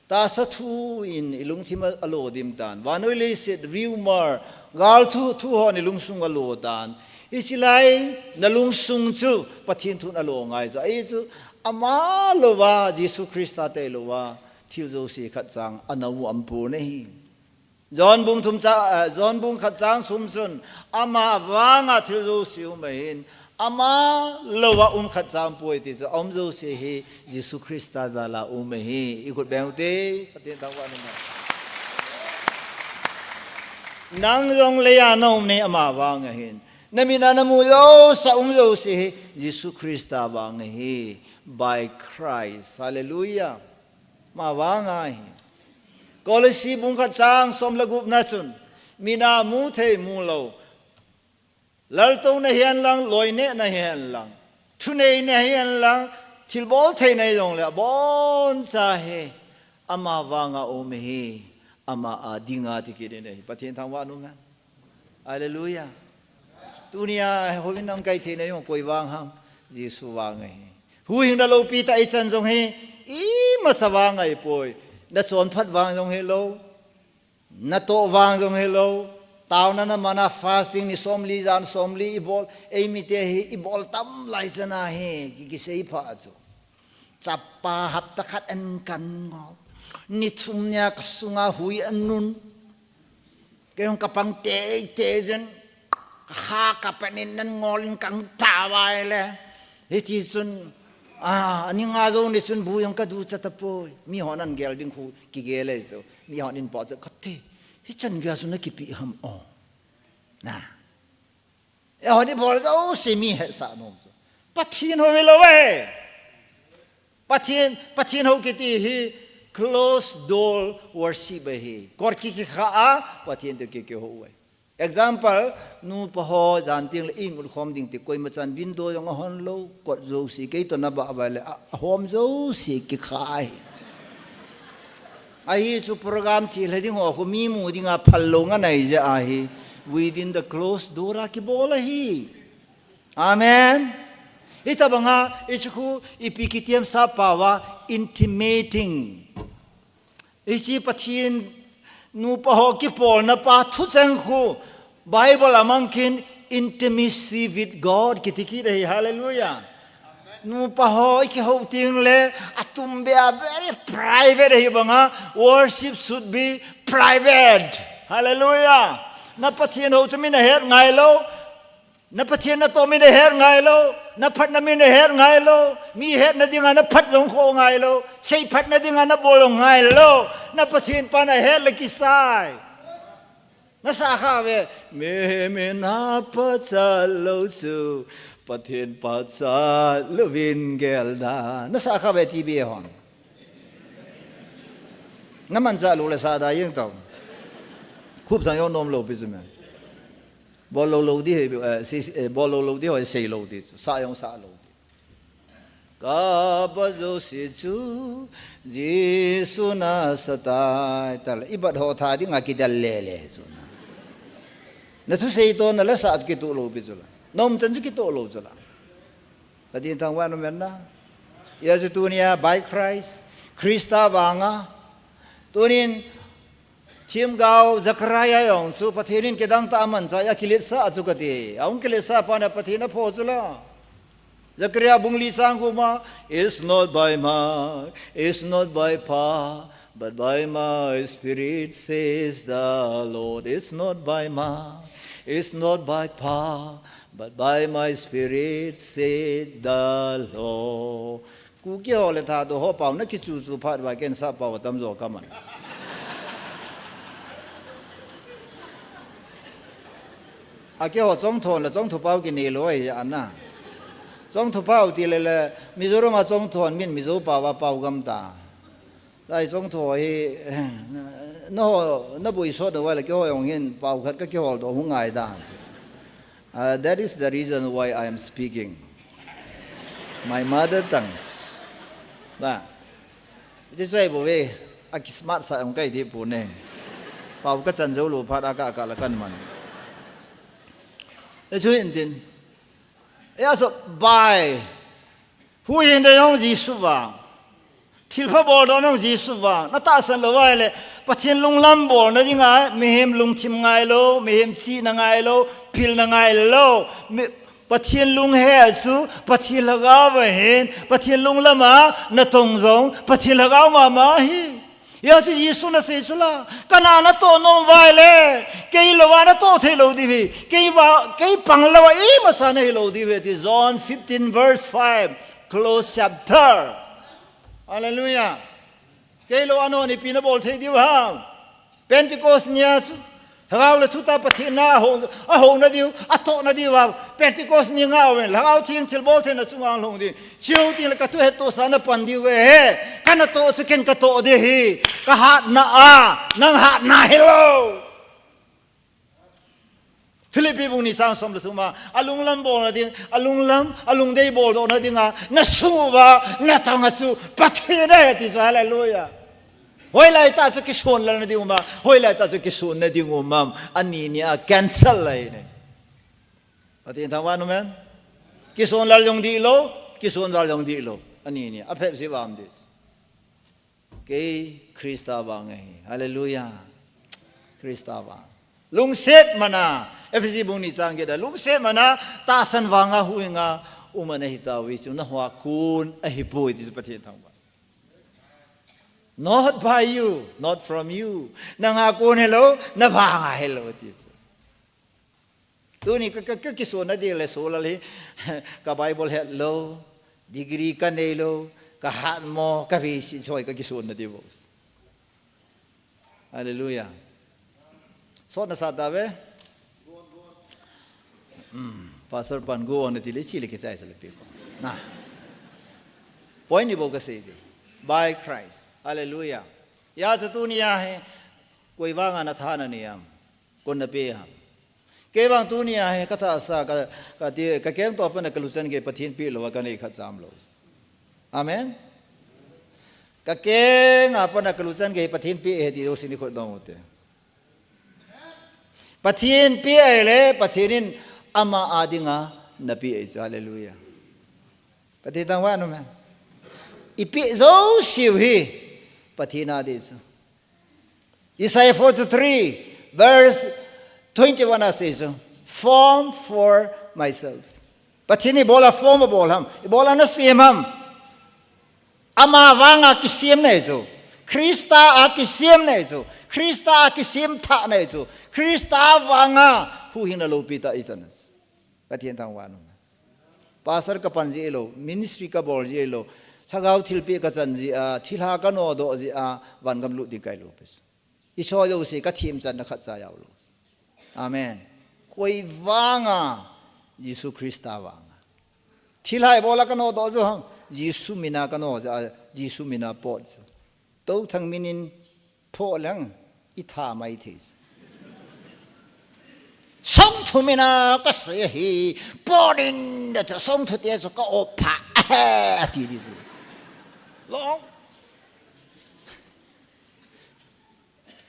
tahsa thu in ilungthim a, alo dim tan. Vannoi leiset rumor, gal thu, thu hon ilungsung alo tan. Hiche lai na lungsung chu Pathen thun alo ngai chu. Ahi chu ama louva, Jesu Christa tei louva, thil jouse khat chang ana um pon ahi. John bung thum cha, eh, John bung khat chang thum chun, ama vanga thil jouse um ahin, ama louva um khat chang poi ti chu, aum jouse hi Jesu Christa jal a um ahi, ikhut beng u te, Pathen thangvah in um hen. Nang jong leiya na um nei ama vang ahin. Na mit a na mu jouse a um jouse hi Jesu Christa vang ahi. By Christ. Hallelujah. Ama vang ahi. Kolose bung khat chang som le gupna chun, mina mu thei mu lou, laltouna hihen lang, loinehna hihen lang, thuneina hihen lang, thilbol theina hijongle, aboncha hi ama vanga um ahi, ama a dinga ti kit in ahi. Pathen thangvah in um hen. Hallelujah. Tunia houin a hung kai theina jong koi vang ham? Jesu vang ahi. Huhhingna loupi tah ichan jong hi, imacha vang ahipoi. Nachonphat vang jong hilou. Natoh vang jong hilou. Taona namana fasting ni somli jan somli ibol. Eimite hi ibol tam lai chan ahi. Ki, kisei pha chu. Chapa hapta khat an kan ngol. Ni thum nia kasunga hui anun. Kei jong kapang teitei jin, kakha kapan in nan ngol in kang tavai le. Hiti chun, a, ani nga jou ni chun bu jong kaducha tapoi. Mihon an gel ding khu kigel e chu. Mihon in po chu kati. Hichan gei chu nakipi ham o. Na. Eihon ibol jouse mi hetsah nom chu. Pathen hou hilou e. Pathen, Pathen hou kiti hi closed door worship ahi. Kot ki, kikha a, Pathen toh ki, kihou ahi. Example, nupa ho jan teng le imut khom ding ti koima chan window jong ahon lou, kot jouse kei toh nabah uva le a, ahom jouse kikha ahi. Ahi chu program chele ding ho khu mi mu dinga phal lou nga nai jeh ahi. Within the closed door a kibol ahi. Amen. Hitabanga, hiche khu ipi kiti ham sap pao a, intimating. Hiche Pathen nupa ho kipolna pa thucheng khu Bible a mang khin intimacy with God kiti kit ahi. Hallelujah. Nupa ho ikihou teng le atum beh a very private ahi banga worship should be private. Hallelujah. Na Pathen hou chu mi nahet ngai lou. Na Pathen natoh mi nahet ngai lou, na phatna mi nahet ngai lou, mi hetna dinga na phat jong kho ngai lou, seiphatna dinga na bol jong ngai lou, na Pathen pa nahet le kisai. Nasa kha ve, mihem in apachat lou chu, Pathen pachat louvin gel da. Nasa kha ve T B A hon. Namanchah lou le sa da jeng tao. Khup thang jong nom lou pi chu me. Bol lou lou di hi, eh, si, eh, bol lou lou di ho, sei lou di chu. Sa jong sa lou di. Ka bat jouse chu, Jesu nasa tai. Tale, i bat ho tha dinga kidel lele chu. Na thusei toh na la sa kitoh lou pi chu la. Na umchan chu kitoh lou chu la. Pathen thangvah in um hen na. Hijeh chun tunia by Christ, Christa vanga. Tunin themgao Zechariah jong chu Pathen in kidang tah a amanchah a kiletsah chu kati. Ahung kiletsah pa na Pathen aphoh chu la. Zechariah bung li chang gup ma, "It's not by might, it's not by power, but by my spirit, says the Lord. It's not by might, it's not by power, but by my spirit, said the Lord." Kuki ho le Thadou ho pao na kichu chu phat uva ken sap pao atam jo kaman. Akeiho Chongthu le Chongthu pao kinei lou ahi ana. Chongthu pao ti le le Mizoram a Chongthu min Mizo pao a pao gam ta. Lai Chongthu hi, na ho, na bui sot uva le keiho jong hin pao khat ka kihol doh hung ngai dan. Uh, that is the reason why I am speaking my mother tongues. Ba. Iti choi bo ve, a kismat sa jong kai di pu ne. Pao ka chan jou lou phat a ka, ka la kan man. E chu hin tin. E a so bai. Huhhingna jong Jesu vang. Thilpha boldohna jong Jesu vang. Na tahsan lou vai le, Pathen lunglam bolna dinga, mihem lungthim ngai lou, mihem chihna ngai lou, pilna ngai lou. Mi, Pathen lunghe chu, Pathen lhagao ahin, Pathen lunglam a natong jong, Pathen lhagao mama ahi. Hijeh chun Jesu nasei chu la, kana natoh nom vai le, kei lou a natoh thei lou diu ahi, kei va, kei pang lou a imacha nahi lou diu ahi, ti John fifteen verse five, close chapter. Hallelujah. Kei lou a nangho ipi nabol thei diu ham. Pentecost nia chu, Lhagao le thutah Pathen na a hou, a houna diu, a tohna diu a, Pentecost ni nga uvin, Lhagao Theng thilbol theina chunga lhung ding. Chiu teng le ka thu hettohsa na pan diu ve he, ka natoh chu ken ka toh ding ahi, ka hatna a, nang hatna hilou. Philippi bung ni chang som le thum a, a lunglam bolna ding, a lunglam, a lungdei boldohna dinga, na sung uva, na tong a chu, Pathen ahi ti chu, hallelujah. Hoilai tah chu kisonlal na ding um am, hoilai tah chu kisonna ding um am, ani ni a cancel lai ne. Pathen thangvah in um hen. Kisonlal jong dihlou, kisonval jong dihlou, ani ni a phep si vam dis. Kei Christa vang ahi. Hallelujah. Christa vang. Lungset mana, Ephesi bung ni chang get a, lungset mana, tahsan vanga huhhinga, um ana hitauve chu, nahua kon ahipoi ti chu Pathen thangvah. Not by you, not from you. Nanga kon hilou, na vanga hilou ti chu. Tuni ka, ka, ka kisonna ding le solal hi, ka Bible hetlou, degree ka neilou, ka hatmo, ka visi choi ka kisonna ding bou. Hallelujah. Sot na sa ta ve. Hmm, Pastor pan go on ti le chi le kichai sa le pi ko. Na. Point ni bou ka sei ve. By Christ. Hallelujah. Hijeh chun tuni a hi, koi vanga na tha na nei am, kon na pe ham. Kei vang tuni a hi ka tahsa, ka, ka ti, ka keng to a pat a ka luchan gei Pathen pe lou a ka nei khat cham lou. Amen. Ka keng a pat a ka luchan gei Pathen pe ahi ti lou sin i khut dong u te. Pathen pe ahi le, Pathen in ama a dinga na pe ahi chu, hallelujah. Pathen thangvah in um hen. I pe jouse u hi, Pathen a ding chu. Isaiah forty-three, verse twenty-one a sei chu, form for myself. Pathen in ibola form abol ham, ibola na sem ham. Ama vanga kisem na hi chu. Christa a kisem na hi chu. Christa a kisem thah na hi chu. Christa vanga huhhingna loupi tah i chan a chu. Pathen thangvah in um hen. Pastor ka pan jeh lou, ministry ka bol jeh lou, lhagao thilpeh ka chan jeh a, thilha ka nodoh jeh a, vangam lut ding ka hi lou pi. I soh jouse ka themchanna khat cha jao lou. Amen. Koi vanga, Jesu Christa vanga. Thilha ibola ka nodoh chu ham, Jesu mina ka no jeh a, Jesu mina pot chu. Touthang min in phoh leng, i tha mai thei. Songthu mina ka sei ahi, pot in da chu, songthu te chu ka op pha, ahe, ati di chu. Lou.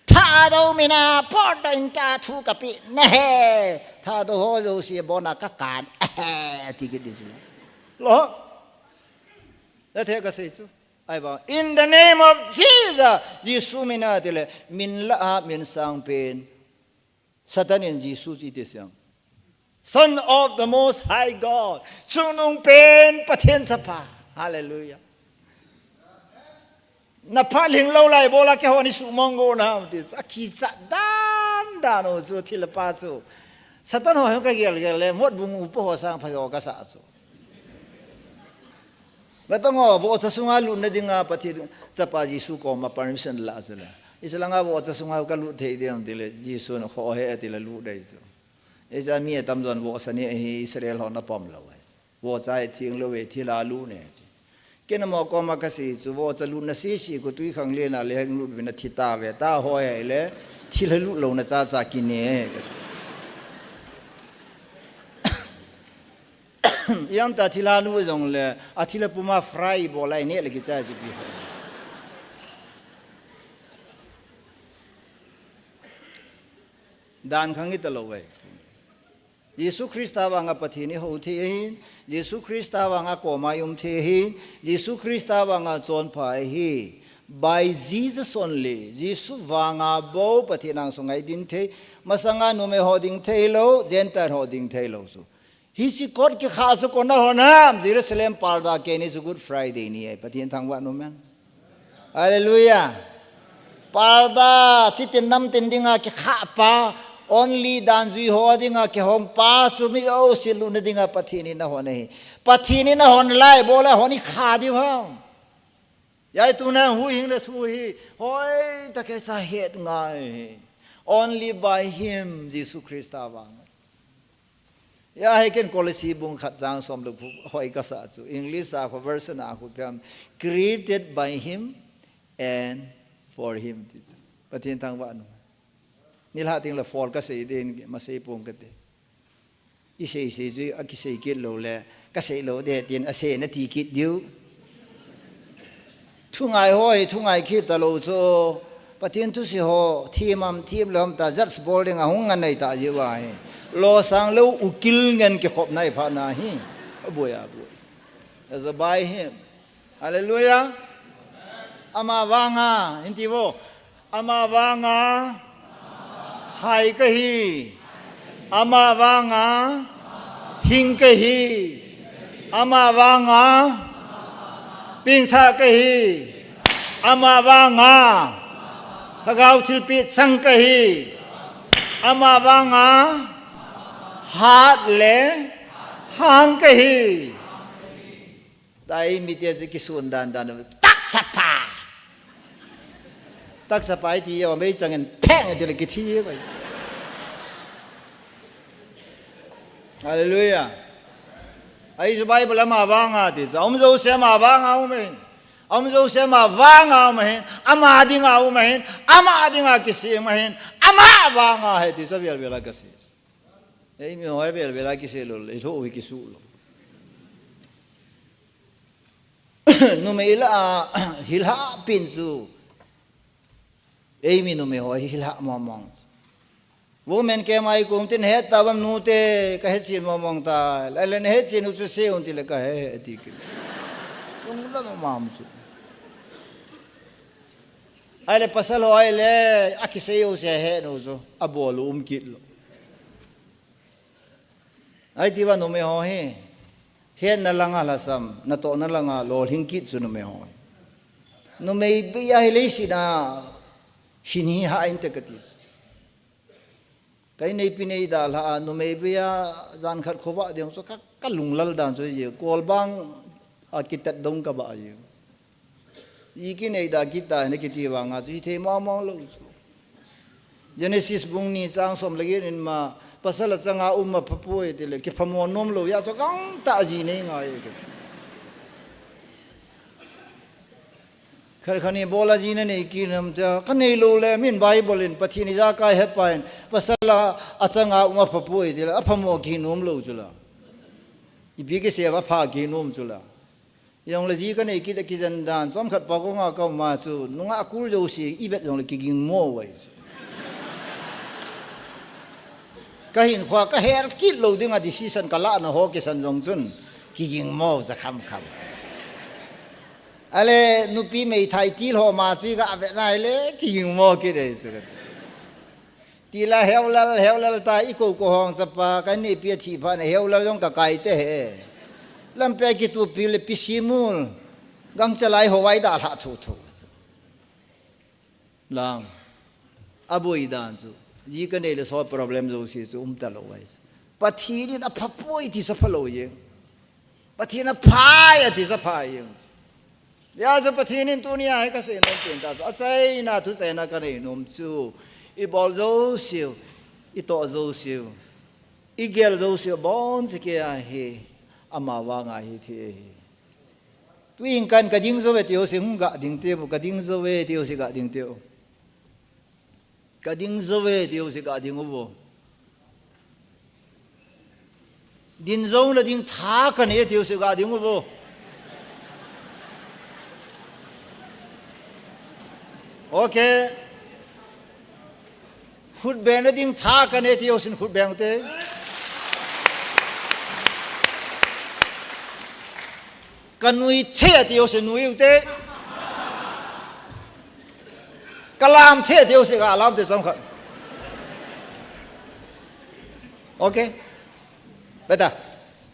Thadou mina pot in ta thu ka pe na ahi. Thadou ho jouse bon a ka kan, ahe, ati kit di chu. Lou. Na thei ka sei chu. Ahivang, in the name of Jesus, Jesu mina ti le, min lah a, min sang pen. Satan in Jesu chu i ti siam. Son of the Most High God. Chungnungpen Pathen Chapa. Hallelujah. Na phat lhing lou lai bola keiho ni sumang go na ham ti. A kichat dan dan u chu thilha pa chu. Satan ho hin ka gel gel le, Motbung upa ho sang pha jo ka sa chu. Vatong ho, vohcha sunga lutna dinga Pathen Chapa Jesu koma permission la chu le. Islang a vohcha sunga ka lut thei diam ti le, Jesu na kho he ti le lut dai chu. Ijeh a mi atamjon vohcha ni hi Israel ho na pom lou ahi. Vohcha hi theng lou ve, thilha lut ne. Kei namo koma ka sei chu, vohcha lutna sese khu twikhanglen a le heng lut vin a thi ta ve, ta hoi hei le, thilha lut louna cha cha kine. Iam ta thilha lut jong le, a thilha puma fry bol a i neh le kichai chu pi. Dan khang i ta lou ve. Jesu Christa vanga Pathen i hou thei ahin, Jesu Christa vanga koma i um thei ahin, Jesu Christa vanga chonpha ahi. By Jesus only, Jesu vanga bou Pathen angsunga i din thei, masanga numei ho ding thei lou, Gentile ho ding thei lou chu. Hiche kot kikha chu koi in ahon ham, Jerusalem parda keni chu Good Friday ni ahi, Pathen thangvah in um hen. Hallelujah. Parda, chitin namtin dinga kikha pa, only dan jui ho dinga kihong pa, chu mi jouse lutna dinga Pathen in ahon ahi. Pathen in ahon lai, bola hon i kha diu ham. Hijeh a tuna huhhing le thu hi, hoitah a kei cha het ngai. Only by him, Jesu Christa vang. Hia hi ken Kolose bung khat chang som le gup hoi kasa chu. English a kho version a kho pem. Created by him and for him ti chu. Pathen thangvah nu. Nilhah teng le for kasei ding, masei pong kate. Isei sei chu akisei kit lou le, kasei lou ding tin asei nati kit diu. Thungai ho hi, thungai kit talou chu. Pathen thusei ho, them am, them lou am ta, judge bol ding a hung ngen nei ta jiu ahi. Losang lou ukil ngen kikhop nai pha na hi. Aboi, aboi. That's by him. Hallelujah. Ama vanga, hinti vo. Ama vanga, hai kahi. Ama vanga, hing kahi. Ama vanga, pengthah kahi. Ama vanga, lhagao thilpeh chang kahi. Ama vanga, hat le hang kahi. Tua hi mite chu kisun dan dan. Taksapa. Taksapa iti yo mei changin pheng iti le kithi bai. Hallelujah. Ahi chu Bible ama vanga ti chu. Aum jouse ama vanga um ahin. Aum jouse ama vanga um ahin. Ama dinga um ahin. Ama dinga kisem ahin. Ama vanga ahi ti chu vel vel a kasei. Eimi ho hi vel vel a kisei lou le, lou hi kisu lou. Numei lah a, hilhah pen chu. Eimi numei ho hi hilhah mong mong. Women ke mai kong tin het ta bam nute, kahet chen mong mong ta. Lai le nahet chen u chu sei un ti le kahe he ti kit. Kong da no mam chu. Ahile pasal ho ahile, akisei u se he nu chu, abol u um kit lou. Ahi ti va numei ho hi, hetna langa lhasam, natohna langa lolhing kit chu numei ho hi. Numei beiya hi leiset a, hin hi hah inte kati. Ka inneipi neidalhah a, numei beiya jan khat khovah ding chu ka, ka lunglal dan chu ji, kolbang a kitat dong ka bah ji. Ji kinei da kit ta, na kiti vanga chu, hithei mong mong lou chu. Genesis bung ni chang som le get in ma, pasal achanga um aphapoi ti le, kiphamo nom lou, hia chu gangtah ji nei ngai e kati. Khat khat in ibola ji nanei kit nam tia, ka nei lou le, min Bible in, Pathen ijakai hepa in, pasal a, achanga um aphapoi ti le, aphamo kinom lou chu la. Ipi kisei a apha kinom chu la. Jong le ji ka nei kit a kijen dan, chomkhat pa kong a ka um a chu, nungah kul jouse, i vet jong le kiging mo uve chu. Ka hinkhoa ka hel kit lou ding a decision ka lahna ho kisan jong chun, kiging mo ja kham kham. Ale, nupi meithai til ho ma chu i ga vet nai le, kiging mo kit e chu. Tila heulal, heulal ta i ko ko hong chapa, ka inneipi athi phat na heulal jong ka kai te he. Lampi a kitupi le pisimul, gangcha lai ho vai dalhah thu thu. Lang, aboi dan chu, ji ka nei le so problem jouse chu um ta lou vai. Pathen in aphapoi ti sa pha lou jeng. Pathen in aphai ati sa phai jeng. Hia chu Pathen in tunia hi ka seinom pen ta chu, achaina thuchaina ka neinom chu, i bol jouseu, i toh jouseu, i gel jouseu, abonchauva hi ama vanga hi thi ahi. Tuin kan ka ding jouve ti jouse hung ga ding teu, ka ding jouve ti jouse ga ding teu. Ka ding jouve ti jouse ga ding uvo. Din jou le ding tha ka nei ti jouse ga ding uvo. Okay. Khut beng le ding tha ka nei ti jousen khut beng te. Ka nui thei ti jouse nui u te. Ka lam thei ti jouse ka lam te chomkhat. Okay. Beta.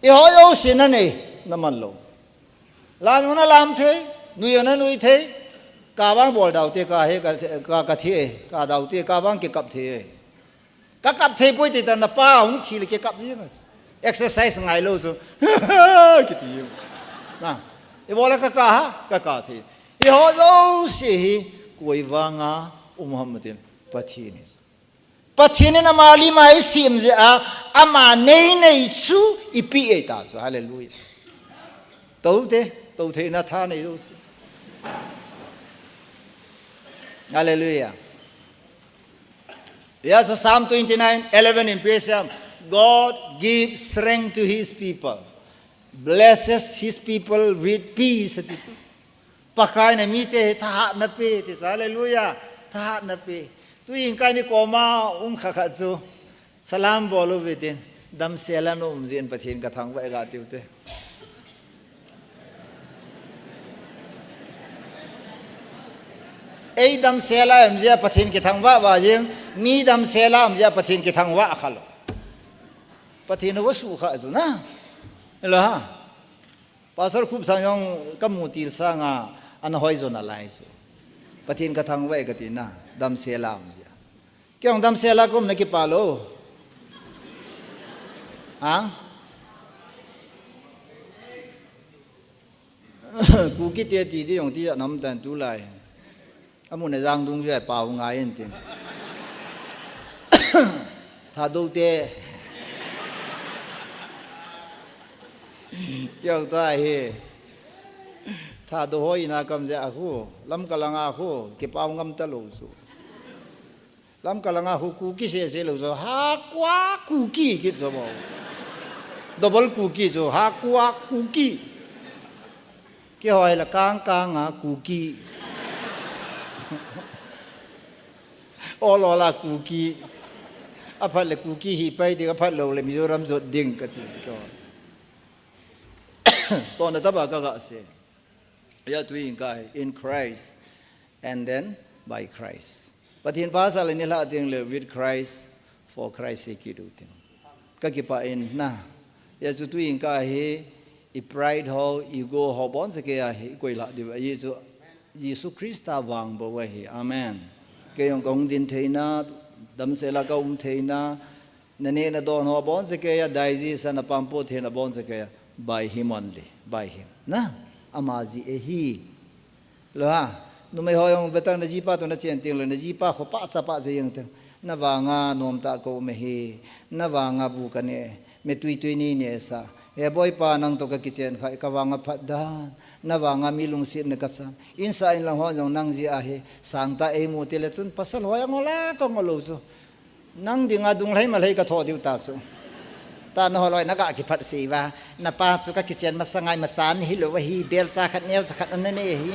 I ho jouse na nei, na man lou. Lam jong na lam thei, nui jong na nui thei. Ka vang bol dau te ka he, ka, ka, ka thi e, ka dau te, ka vang kikap thei e. Ka kap thei poi ti ta na pa hung thi le kikap ji na. Exercise ngai lou chu. Kiti. Na. I bol a ka ka ha, ka ka thei. I ho jouse hi koi vanga um ham tin Pathen in. Pathen in ama lim a eisem jeh a, ama nei nei chu ipi ei ta chu. Hallelujah. Tou te, tou theina tha nei lou si. Hallelujah. Yeah, so Psalm twenty-nine eleven in P S M, God gives strength to his people, blesses his people with peace, ati chu. Pakai in amite thahatna pe, ati chu. Hallelujah. Thahatna pe. Tuin kani koma um kha kha chu. Salam bol uve tin, damsel a na um jeh in Pathen ka thangvah e ga tiu te. Ei damsel a um jeh a Pathen kithangvah vah jeng, mi damsel a um jeh a Pathen kithangvah kha lou. Pathen va sukha chu na. Hello ha. Pastor Khupthang jong ka mu til sanga ana hoi jo nalai chu. Pathen ka thangvah e ka ti na, damsel a um jeh a. Kei jong damsel a ka um na kipah lou. Ha? Kuki te ti di jong ti ja nam tan tulai. Amun a jang dung jeh a pau ngai in tin. Thadou te. Kei jong ta hi. Thadou hoi na kam jeh a khu. Lamka langa khu. Kipau ngam ta lou chu. Lamka langa khu Kuki sese lou chu, Hakha Kuki kiti chu mo. Double Kuki chu, Hakha Kuki. Kihoi la kang kang a Kuki. Ol ol a Kuki. Aphat le Kuki hi pai ding, aphat lou le Mizoram jot ding kati chu ko. Tona taba ka ga sei. Ya tuin ka in Christ. And then by Christ. Pathen pasal in i lah ding le with Christ, for Christ sake i do ding. Ka kipah in na. Ya chu tuin ka hi i pride ho, ego ho, bon se ke ya hi, i koi lah diu. Ya chu Jesu Christa vang bou ahi. Amen. Kei jong ka hung din theina, damsel a ka um theina, na neh na don ho bon se ke ya, dai ji sa na pampo theina bon se ke ya. By him only. By him. Na, ama jeh ahi. Lo ha, numei ho jong vetang na jipa toh na chen teng le, na jipa kho pah cha pah cha jeng teng. Na vanga nomtah ka um ahi, na vanga bu ka neh, me tui tui nei neh sa. He boipa nang toh ka kichen khai, ka vanga phat dan, na vanga mi lungsetna ka san. Insah in lang ho jong nang jeh ahi, sangtah ei mu tile chun pasal ho jong ngol a ka ngol lou chu. Nang dinga dunglhai malhai ka tho diu ta chu. Ta na holoi na ga kiphat sei va. Na pa chu ka kichen masa ngai ma chan hilou ahi, belcha khat nelcha khat ana nei ahi.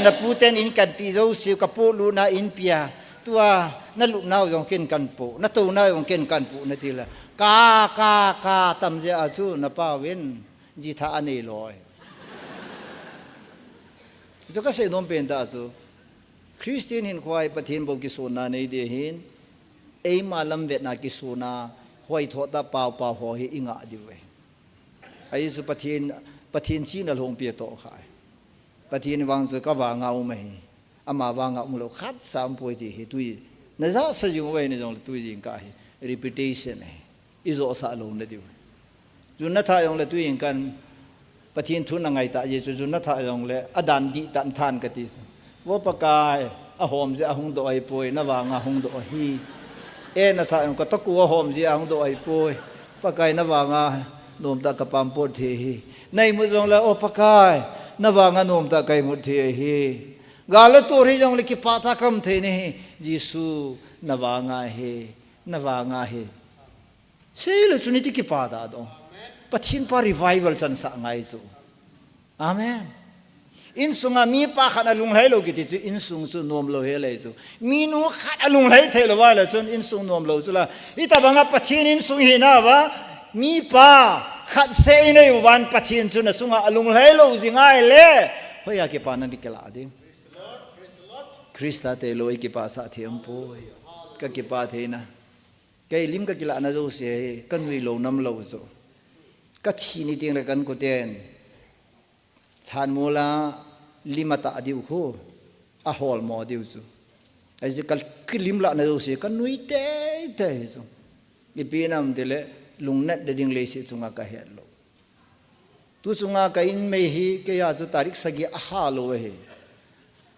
Na pu ten in kan pe jou siu ka pu luna in pia. Tua na lupnau jong ken kan pu, na tounau jong ken kan pu na ti la. Ka, ka, ka tam jeh a chu na pa vin ji tha anei loi. Chu ka sei nom pen ta chu. Christian hinkho a hi Pathen bou kisonna nei ding ahin, eima lamvetna kisonna, hoithoh tah paopao ho hi i ngah diu ahi. Ahi chu Pathen, Pathen chihna lhongpi atoh kha ahi. Pathen vang chu ka vanga um ahi. Ama vanga um lou khat cha um poi ti hi tui. Na jahsa jing uve na jong le tui jing ka hi. Repetition ahi. I joh sah lou na diu. Jun na thah jong le tui in kan Pathen thu na ngai ta jeh chu jun na thah jong le a dan dih tan than ka ti sa. Vo Pakai, a hom jeh a hung doh ahi poi, na vanga hung doh ahi. E na thah jong ka toku a hom jeh a hung doh ahi poi. Pakai na vanga nomtah ka pampot thei ahi. Na imut jong le, o Pakai, na vanga nomtah ka imut thei ahi. Gal le tor hi jong le kipah tah ka um thei nahi. Jesu, na vanga ahi, na vanga ahi. Sei le chu ni ti kipah ta dong. Pathen pa revival chansah ngai chu. Amen. Insunga mi pa khat a lunglhai lou kiti chu insung chu nom lou hel ahi chu. Mi nu khat a lunglhai thei lou va le chun insung nom lou chu la. Hitabanga Pathen insung hina va mi pa khat seh i nei u van Pathen chu na chunga a lunglhai lou jing ngai le. Hoiya kipana di kila ding. Christa te lou i kipah sah thei um poi. Ka kipah theina. Kei lim ka kilahna jouse hi, ka nui lou nam lou chu. Ka thi ni teng le kan koten. Lhanmol a lim a tah diu khu. A holmo diu chu. Ahi chu ka kilim lahna jouse, ka nui teitei chu. Ipi nam tile, lungnat de ding leiset chunga ka het lou. Tu chunga ka in mei hi, kei a chu tarik sagi a ha lou ahi.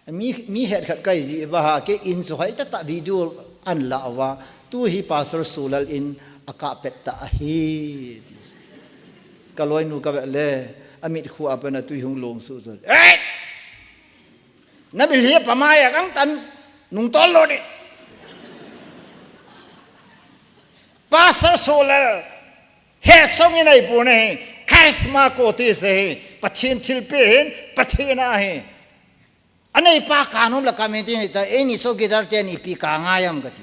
Mi, mi het khat kai ji va ha, kei in chu hai ta ta video An la uva, tu hi Pastor Sulal in a kah pet ta ahi. Ka loinu ka ve le, a mit khu a pana tui hung long su su. Eh! Na bil hi pa mai a kang tan, nung tol lo ni. Pastor Sulal, he song in ai pu ne, charisma ko ti se hi, Pathen thilpi hin, Pathen a hi. Anei pa ka nom la ka min tin ta, "Ei ni so guitar te ni pi ka ngai am," ka ti.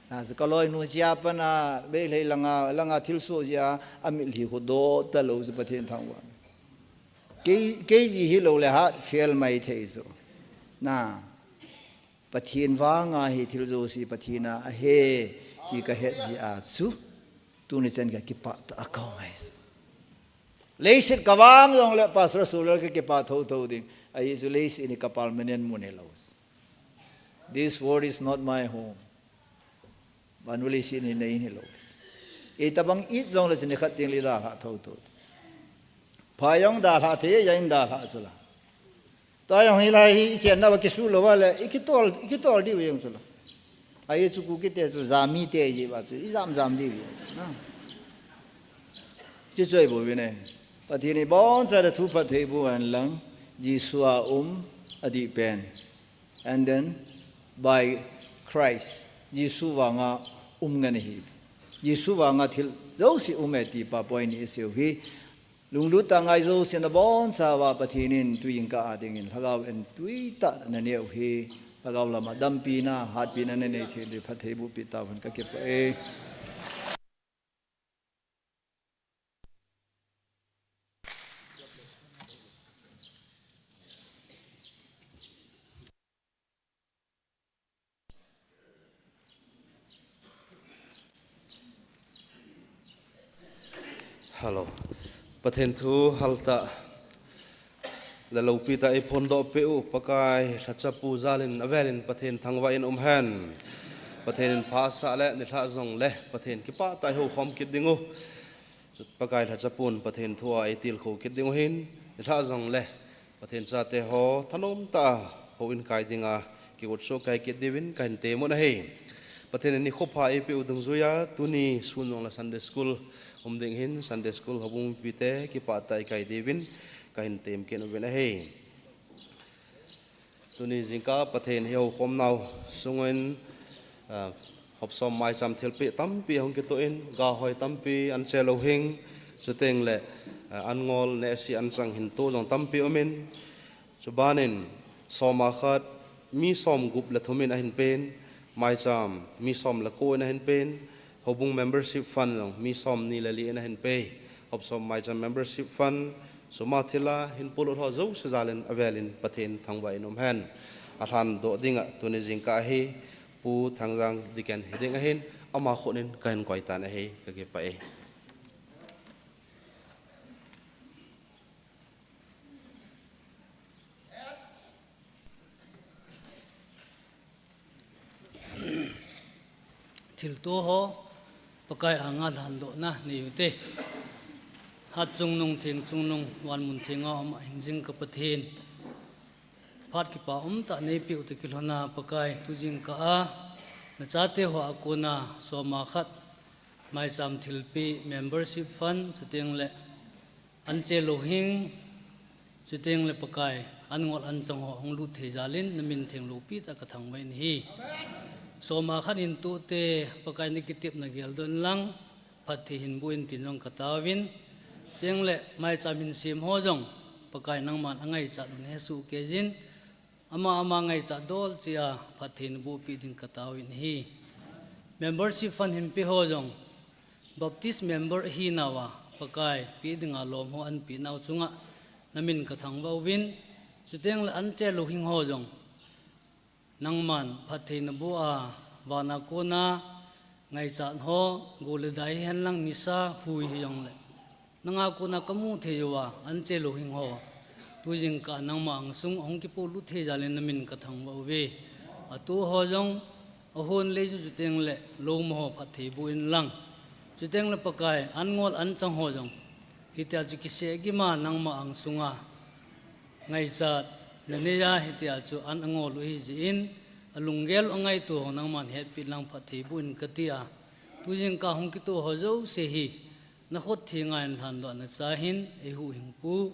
Sa sa ka loinu chia pana, be lei langa, langa thil so chia, a mit hi ho do ta lo si Pathen thang uva. Kei, kei ji hi lo le hat, fail mai thei so. Na, Pathen vanga hi thil jouse Pathen a ahe, ti ka het ji a chu. Tuni chan ka kipah ta a kau ngai chu. Leiset ka vang jong le Pastor Sulal ka kipah tho tho ding. Ahi chu leiset ni ka permanent mun hi lo. This world is not my home. Vannoi leiset ni nei ni lo. Ei tabang it jong le chini khat ting li dalha tho tho. Pha jong dalha thei, ja in dalha chu la. Tua jong hi lai hi, i chenna va kisu lo va le, i kitol, i kitol diu jeng chu la. Ahi chu Kuki te chu, jami te ji va chu, i jam jam diu jeng. Na. Chi choi bo vin e. Pathen in bon sa da thu phat thei bu an lang, Jesu a um, a di pen. And then, by Christ, Jesu vanga um ngan hi. Jesu vanga thil jouse um e ti pa point ni i seiu hi. Lunglut ta ngai jouse na bon sa va Pathen in tui in ka a ding in lhagao en tui ta na neu hi. Lhagao lama dampi na, hatpi na na nei thei le phat thei bu pi ta hun ka kipah e. Hello. Pathen thu hal ta le lopi ta i phondoh peh u, Pakai lhacha pu jal in a vel in Pathen thangvah in um hen. Pathen in pha sa le nilhah jong le Pathen kipah ta i ho khom kit ding u. Chu Pakai lhacha pun Pathen thu a i tilkhou kit ding u hin, nilhah jong le Pathen chate ho thanom ta a houin kai dinga kigot soh kai kit diuvin ka hin tem u ahi. Pathen in nikho pha eipeh u dungjuia tuni sun jong le Sunday school um ding hin Sunday school houbung mipite kipah tah a i kai diuvin ka hin tem kit uvin ahi. Tuni jingkah Pathen hi houkhom nau sungin, ah, Hopsom maicham thilpeh tampi hung kitoh in, ga hoi tampi an che lou hing, chuteng le, eh, an ngol nehse an chang hin toh jong tampi um in, chuban in som a khat mi som gup le thum in ahin pen, maicham mi som le ko in ahin pen, houbung membership fund jong mi som ni le li in ahin pe, Hopsom maicham membership fund, sum a thil a hin polut ho jouse jal in a vel in Pathen thangvah in um hen. A lhan doh ding a tuni jingkah hi, Pu Thangjang Deacon hi ding ahin, ama khut in ka hin koi tan ahi, ka kipah e. Thilto ho, Pakai anga lhandohna nei u te. Hat chungnung, theng chungnung, van mun theng a um a hing jing ka Pathen. Phat kipa um tah nei peh u te kilhon a Pakai tu jingkah a, na chate ho a kona som a khat, maicham thilpeh membership fund, chuteng le an che lou hing, chuteng le Pakai, an ngol an chang ho hung lut thei jal in, na min theng lopi tah ka thangvah in ahi. Som a khat in toh te, Pakai na kitepna geldoh in lang, phatthei hin boh in tin jong ka taovin. Chuteng le, maicham hin sem ho jong, Pakai nangman a ngaichat un he suh kei jin, ama ama ngaichat dol cheh a phatthei na boh peh ding ka taovin ahi. Membership fund hin pe ho jong, Baptist member ahi nauva, Pakai peh dinga lom ho an peh nau chunga, na min ka thangvah uvin, chuteng le an che lou hing ho jong, nangman phatthei na boh a, van a kona, ngaichat ho, go le dai hihen lang nisa, hui hijong le. Nanga kona ka mu thei uva, an che lou hing ho. Tu jingkah nangma angsung, ahung kipolut thei jal in na min ka thangvah uve. A toh ho jong, a hon lei chu chuteng le, lou mo ho phatthei boh in lang. Chuteng le Pakai, an ngol an chang ho jong. Hitia chu kiseh gim a nangma angsunga. Ngaichat, na nei a hitia chu an angol u ahi jeh in, Alunggel angaito ho nangman hetpi lang phatthei boh in kati a. Tujingkah hung kitoh ho jouse hi, nakhut thenga in lhandoh nacha hin, eihuhhingpu,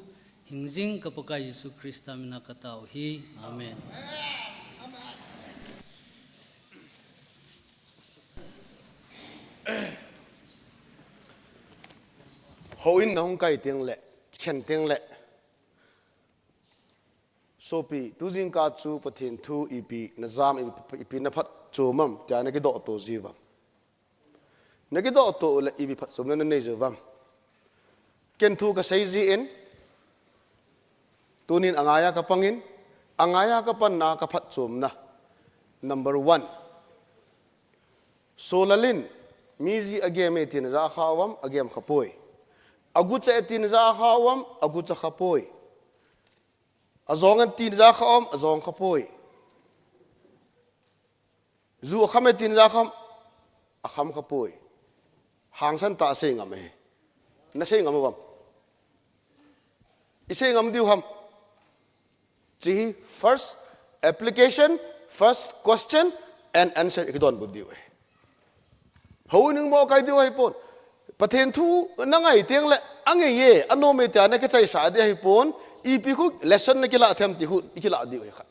hingjing ka Pakai Jesu Christa mina katao hi. Amen. Houin nahung kai teng le, khen teng le. Sopi, tujingkah chu Pathen thu ipi najam, ipi, ipi naphatchom am, tia nakidohto jiu vem? Nakidohto le ipi phatchomna nanei jiu vem? Ken thu kasei jin, tunin angaiya kapangin, angaiya kapanna kaphatchomna. Number one. Solal in, mi ji agem e tin aja kha uvam, agem khapoi. Agucha e tin aja kha uvam, agucha khapoi. Ajong e tin aja kha uvam, ajong khapoi. Ju akham e tin aja kham, akham khapoi. Hangsan tah asei ngam e. Nasei ngam uvam? Isei ngam diu ham? Chi hi first application, first question and answer ikidonbut diu e. Houin ningmo kai diu ahipon. Pathen thu nangai teng le, angai e, anom e tia nakichaisa ding ahipon, ipi khu lesson nakilah them ti khu, ikilah diu ahi khat.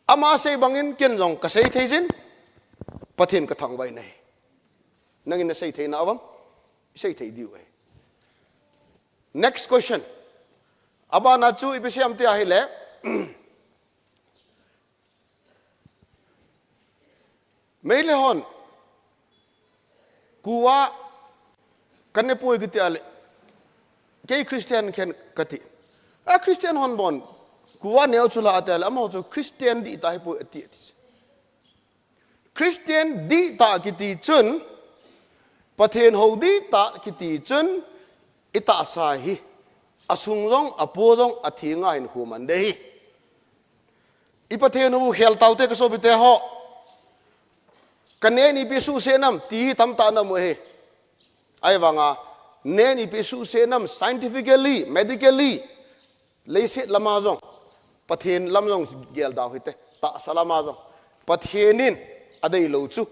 Ama sei bangin ken jong kasei thei jin, Pathen kathangvah in ahi. Nangin nasei thei nauvam, isei thei diu ahi. Next question. Abana chu ipi sei am tia ahile, Meitei hon, kuva kanepoi kiti a le, kei Christian khen kati. A Christian hon bon, kuva neo chu la ati a le, amaho chu Christian dihtah ahipoi ati, ati. Christian dihtah kiti chun, Pathen hou dihtah kiti chun, itahsa hi, asung jong, apo jong, athenga hin khu man ding ahi. I Pathen hou khel taute kasopite ho. Kanen ipi suhset nam, ti hi tamtah namu ahi. Ahivanga, nen ipi suhset nam, scientifically, medically, leiset lama jong, Pathen lam jong gel dau hite, tahsa lama jong, Pathen in adeilou chu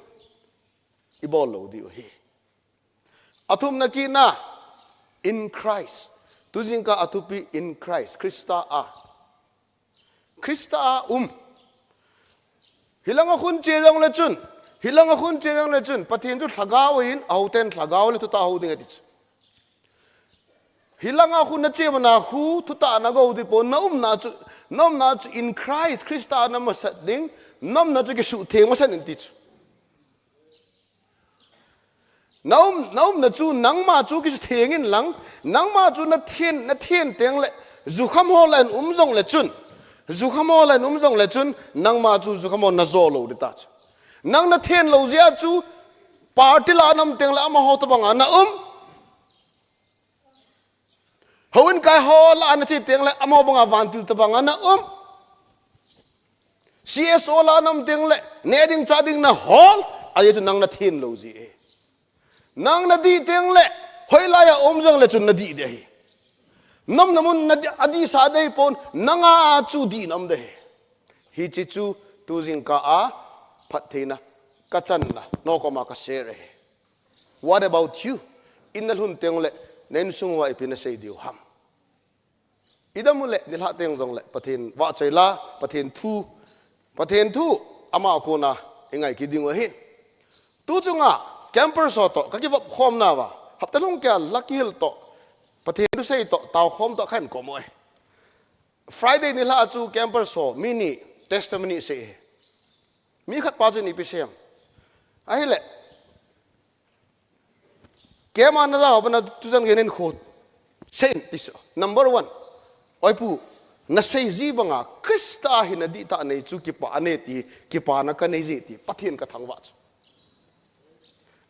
ibol lou diu ahi. Athumna kitna, in Christ. Tujingkah athupi in Christ, Christa a. Christa a um. Hilanga khun che jongle chun, hilanga khun che jongle chun, Pathen chu lhagao ahin, ahouten lhagao le thutah hou ding ati chu. Hilanga khun nache mana khu, thutah nagou ding pon, naumna chu, naumna chu in Christ, Christa a namasat ding, naumna chu kisuhtheng masat in ti chu. Naum, naumna chu, nangma chu kisuhtheng in lang, nangma chu nathen, nathen teng le, jukham ho lah in um jongle chun, jukham ho lah in um jongle chun, nangma chu jukham ho najo lou ding ta chu. Nang nathen lou jeh a chu, party lah a naum teng le amaho tobanga naum. Houin kai ho lah a nache teng le amaho banga vantil tobanga naum. C S O lah a naum teng le, neh ding chah ding nahol, ajeh chu nang nathen lou jeh e. Nang nadih teng le, hoilai a um jongle chun nadih ding ahi. Naumna mun nadih, adihsa ding pon, nanga chu dihna um ding ahi. Hiche chu tujingkah a phattheina, kachanna, nokoma ka share ahi. What about you? In nalhun teng le, na insung uva ipi nasei diu ham? Idam u le, nilhah teng jongle, Pathen vahchoi la, Pathen thu, Pathen thu, ama kona, ingai kit ding u ahin. Tu chunga, campers ho toh, kakivop khomna uva, hapta lhung keiya Lucky Hill toh, Pathen thusei toh, taokhom toh, kahin kom u ahi. Friday nilhah a chu campers ho, mi ni testimony sei e. Mi khat pa chun ipi sei em? Ahile, keima naja ho bana tujan gei nen khu. Sei in ti chu. Number one. Oi pu, nasei ji banga Christa hi nadihtah nei chu kipa anei ti, kipana kanei ji ti, Pathen kathangvah chu.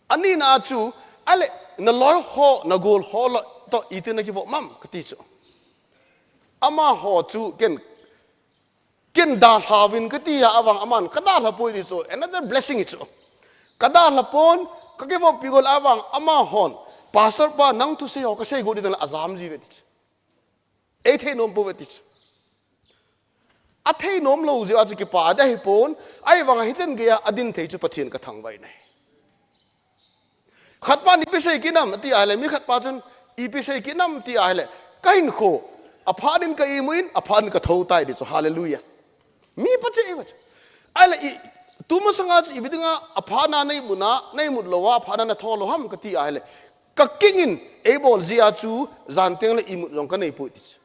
Anina chu, ale, naloi ho, nagol ho lah toh iti nakivop mam, kati chu. Amaho chu ken, ken dalha uvin kati a avang aman, kadalha poi ti chu, another blessing hi chu. Kadalha pon, kakivoppi gol avang amahon, Pastor pa, nang thusei ho kasei got ding la ajam ji uve ti chu. Eithei nom pouve ti chu. Athei nom lou jeh a chu kipah a ding ahipon, ahivang a hichan geiya adin thei chu Pathen kathangvah in ahi. Khatpan ipi sei kit nam ati ahile, mi khatpa chun ipi sei kit nam ati ahile, kahinkho aphat in ka imut in, aphat in kathou tai ti chu, hallelujah. Mi pha cheh e pha cheh. Ahile i, tumasanga chu ipi dinga aphatna neimut na, neimut louva aphatna nathou lou ham kati ahile, kakingin eibol jeh a chu jan tengle imut jong kaneipoi ti chu.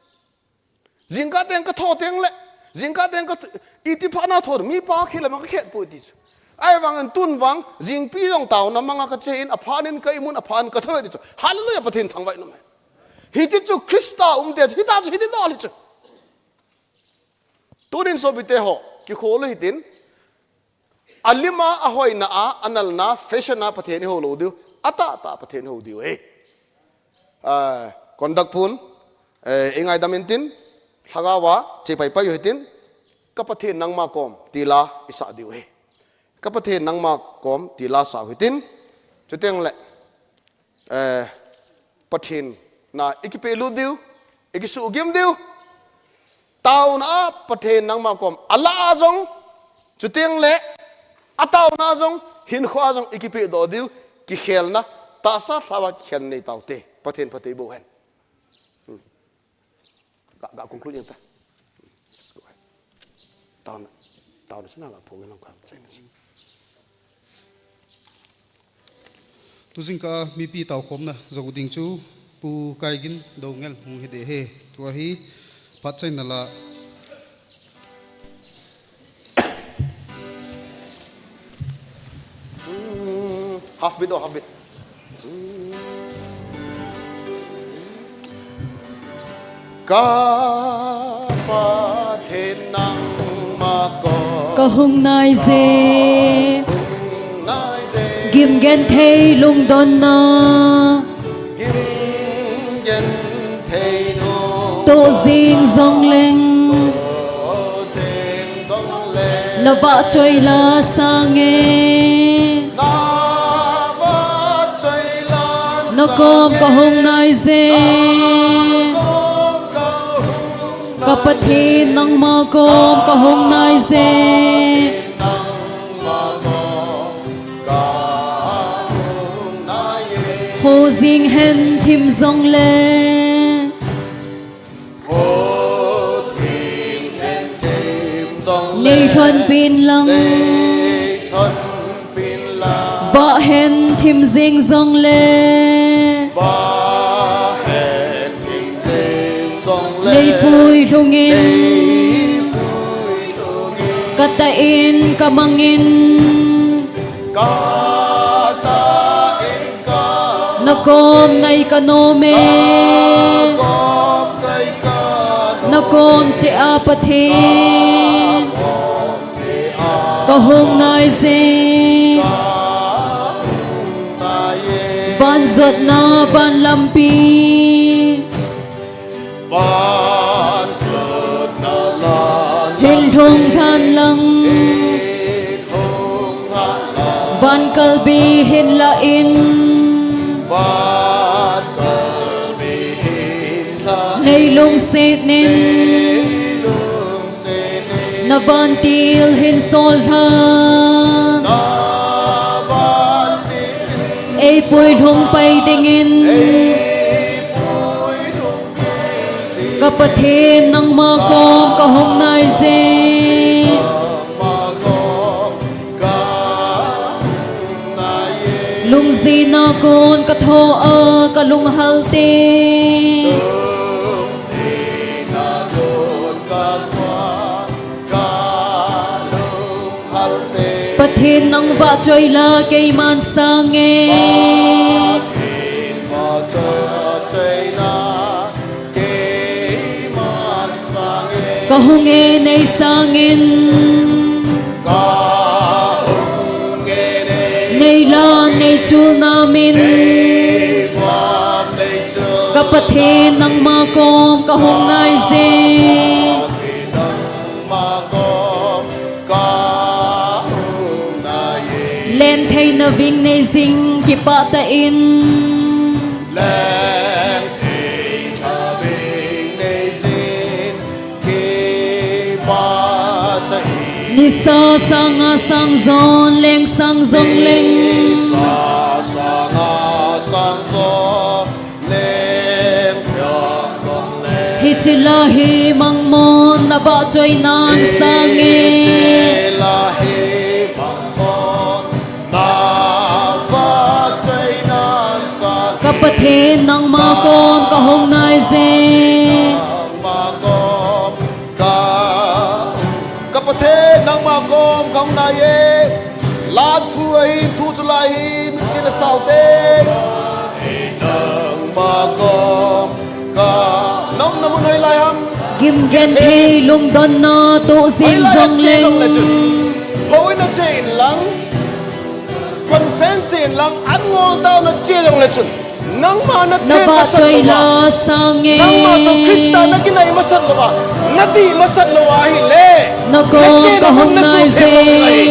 Jingkah teng kathou tengle, jingkah teng ka, iti phatna thou, mi pa khel a mang kakhetpoi ti chu. Ahivangin tun vang jingpi jong taona manga kache in, aphat in ka imut in, aphat in kathou e ti chu, hallelujah, Pathen thangvah in um e. Hiche chu Christa umte chu hita chu, hiti dol hi chu. Tunin sopite ho, kikhol u hitin, alima, ahoina a, analna, fashion a Pathen ihou lou diu, atahtah Pathen ihou diu ahi. Conduct pun, eh, ingaidam intin, lhagaova chepaipai u hitin, Ka Pathen nangma kom, ti la isah diu ahi. Ka Pathen nangma kom, ti la sah u hitin, chutengle, eh, Pathen na ikipehlut diu, ikisuhgim diu. Taona a Pathen nangma kom, alah a jong, chutengle, ataona jong, hinkhoa jong ikipehdoh diu, kikhelna, tahsa lhauva kikhelna neitaute, Pathen phatthei boh hen. Ga, ga conclude jeng ta. Let's go ahead. Taona, taona chuna ga phong lang kham chaina chu. Tujingkah a mipi taokhomna jou ding chu Pu Kaigin Doungel hung hi ding ahi. Tua hi phat chaina la. Half beat, oh, half beat. Ka Pathen nangma kom, kahung nai je. Kahung nai je. Gimgenthei lungdonna, gimgenthei lungdonna, toh jing jongleng, toh jing jongleng, navahchoi la sange. Nakom kahung nai je. Ka Pathen nangma kom kahung nai je. Kho jing hen thim jongle, nei lhonpin lang. Vah hen thim jing jongle, nei puilhung in. Katah in kamang in, nakom nai kanom e. Nakom cheh a Pathen kahung nai je. Van jotna van lampi hin lhung lhan lang. Van kalbi hin lah in, nei lungset in. Na vantil hin sol lhan. Ei puilhung pai dingin, ka Pathen nangma kom kahung nai je. Lungjin a kon katho a kalunghal te. Pathen nang vahchoi la keiman sang e. Kahung e nei sangin. Nei lan nei chulna min. Ka Pathen nangma kom kahung nai je. Len theina ving nei jing kipah tah in. Nisa sanga sang jon, leng sang jong leng. Nisa sanga sang jon, leng sang jong leng. Hiche la hi mangmon na vahchoinan sange. Hiche la hi mangmon na vahchoinan sange. Ka Pathen nangma kom kahung nai je. Nangma kom ka, ka Pathen nangma kom kahung nai e. Lat phu ahi, thu chu la hi, mitsin asao te. Nangma kom ka, nang na mun hoilai ham. Gimgenthei lungdonna toh jing jong leng. Houin a che in lang, conference in lang, an ngol tao na che jong le chun. Nangma na then masat louva, nangma toh Christa na kinai masat louva, na dih masat louva ahile, na chena mun na suh thei lou ding ahi.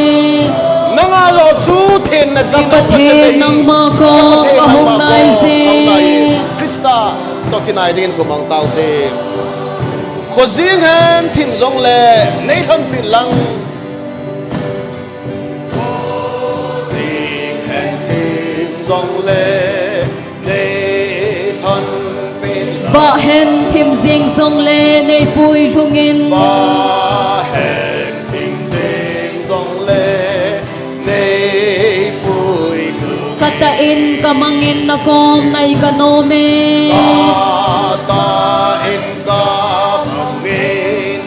Nanga jong chu then na dih nau masat ahi. Ka Pathen nangma kom kahung nai e. Christa toh kinai dingin kumang taute. Khojing hen thim jongle nei lhonpin lang. Khojing hen thim jongle nei lhonpin lang. Vah hen thim jing jongle nei puilhung in. Vah hen thim jing jongle nei puilhung in. Ka tah in ka mang in na kom nai ka nom e. Ka tah in ka mang in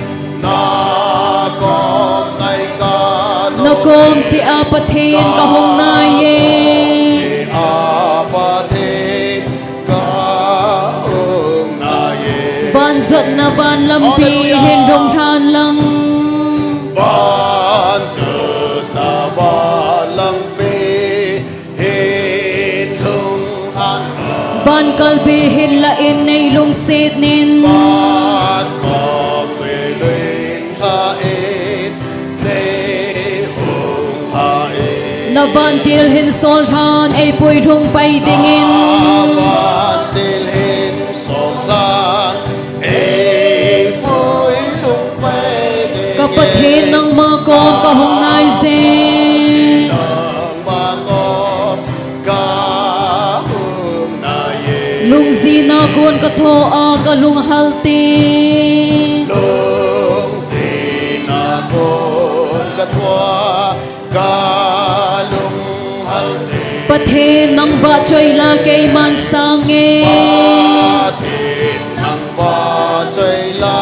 na kom nai ka nom e. Na kom cheh a Pathen kahung nai e. Na kom cheh a Pathen kahung nai e. Van jotna van lampi hin lhung lhan lang. Van jotna van lampi hin lhung lhan lang. Van kalbi hin lah in nei lungset in. Van kalbi hin lah in nei hung lhan in. Na vantil hin sol lhan ei puilhung pai dingin. Na vantil hin sol lhan ei puilhung pai dingin. Ka Pathen nangma kom kahung nai e. Nangma kom kahung nai e. Lungjin a kon ka thoh a ka lunghal te. Lungjin a kon ka thoh a ka lunghal te. Pathen nang vahchoi la keiman sang e. Pathen nang vahchoi la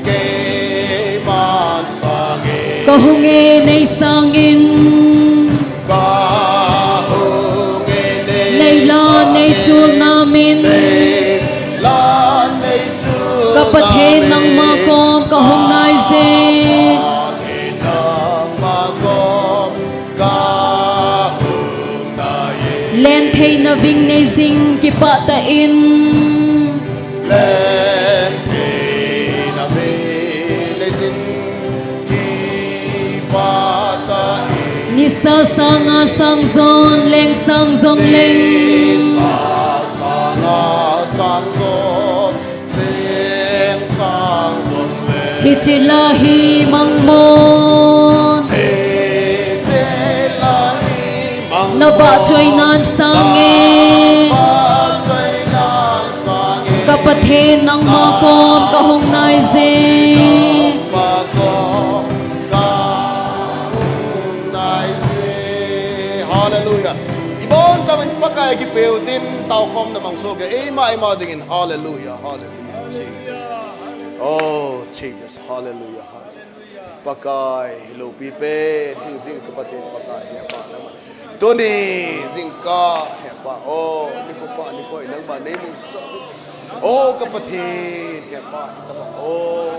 keiman sang e. Ka hung e nei sang in. Ka hung e nei sang in. Nei la nei chul na min. Nei la nei chul na min. Ka Pathen nangma kom ka hung nai e. Ka Pathen nangma kom ka hung nai e. Len theina ving nei jing kipah tah in. Len theina ving nei jing kipah tah in. Nisa sanga sang jon, leng sang jong leng. Nisa sanga sang jon, leng sang jong leng. Hiche la hi mangmon. Hiche la hi mangmon. Na vahchoi nan sang e. Na vahchoi nan sang e. Ka Pathen nangma kom ka hung nai e. Ka Pathen nangma kom ka hung nai e. Hallelujah. Ibon chauvin Pakai kipeu tin taokhomna mang soh e. Eima, eima dingin. Hallelujah. Hallelujah. Jesus. Oh, Jesus. Hallelujah. Hallelujah. Pakai, loupi pen, hijing ka Pathen Pakai, hepa nangma. Tuni, jingkah, hepa, oh, nikho pha, nikho nangma nei musoh. Oh, ka Pathen, hepa, hepa, oh.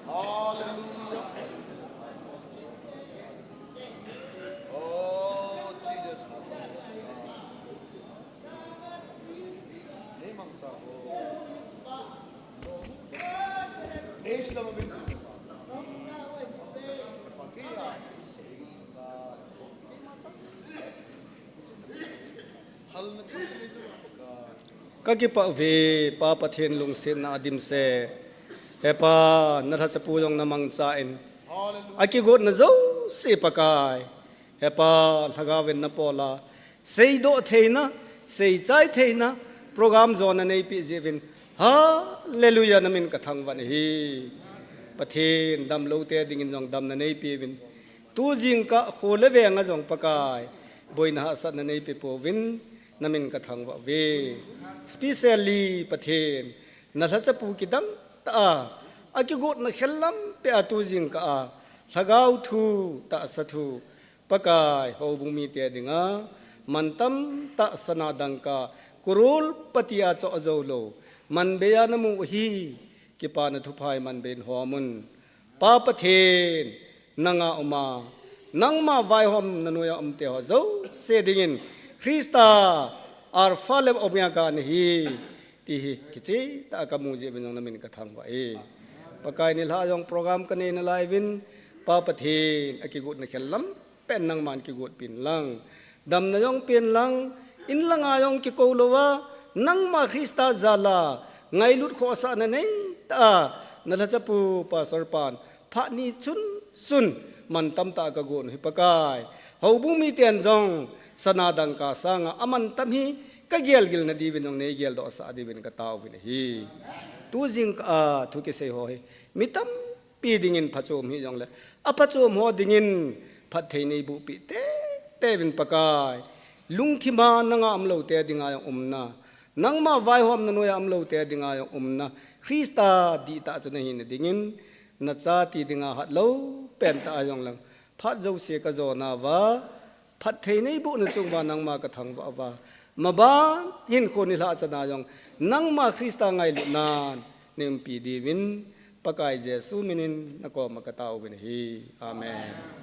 Hallelujah. Oh, Jesus. Praise the Lord. Ka kipah uve, Pa Pathen lungsetna adimset. He Pa, na lhachapu jong na mangcha in. Akigotna jouse Pakai. He Pa, lhagao vin na pola. Seidoh theina, seichai theina, program jona neipe jeh uvin. Hallelujah, na min ka thangvah in ahi. Pathen, damlou te dingin jong damna neipe uvin. Tu jingkah kho le veng a jong Pakai, boina hahsatna neipe pouvin, na min ka thangvah uve. Specially Pathen, na lhachapu kidang tah a, akigotna khel lampi a tu jingkah a, lhagao thu, tahsa thu, Pakai, houbung mite dinga, mantam tah sana dangka, crorepati a choh jou lou, manbei a na mu u hi, kipana thupha hi manbei in hom un. Pa Pathen, nanga um a, nangma vaihomna noiya um te ho jouse dingin, Christa, Alpha le Omega na hi, ti hi, kicheh tah a ka mu jeh uvin jong na min ka thangvah e. Pakai, nilhah jong program ka nei nalai uvin, Pa Pathen, akigotna khel lampi a nangman kigot peh in lang. Damna jong peh in lang, in langa jong kikou lou a, nangma Christa jal a, ngailut khohsahna nei tah a, na lhachapu Pastor pan, phat ni chun chun, mantam tah a ka gon u hi Pakai. Houbung miten jong, sana dangka sanga, amantam hi, ka gelgil na diuvin jong nei geldoh sah diuvin ka tao uvin ahi. Tu jingkah a, thu kisei ho hi, mi tam pi dingin phachom hih jongle, aphachom ho dingin phatthei nei boh peh tei tei uvin Pakai. Lungthim a nanga umlou te dinga jong umna, nangma vaihomna noiya umlou te dinga jong umna, Christa dihtah chu na hina dingin, na cha ti dinga hatlou pen tah a jong lang, phat jouse ka jona uva, phatthei nei bohna chung uva nangma ka thangvah uva. Maban hinkho nilhah chana jong, nangma Christa ngailutnan, nei umpi diuvin, Pakai Jesu minin, na koma ka tao uvin ahi. Amen.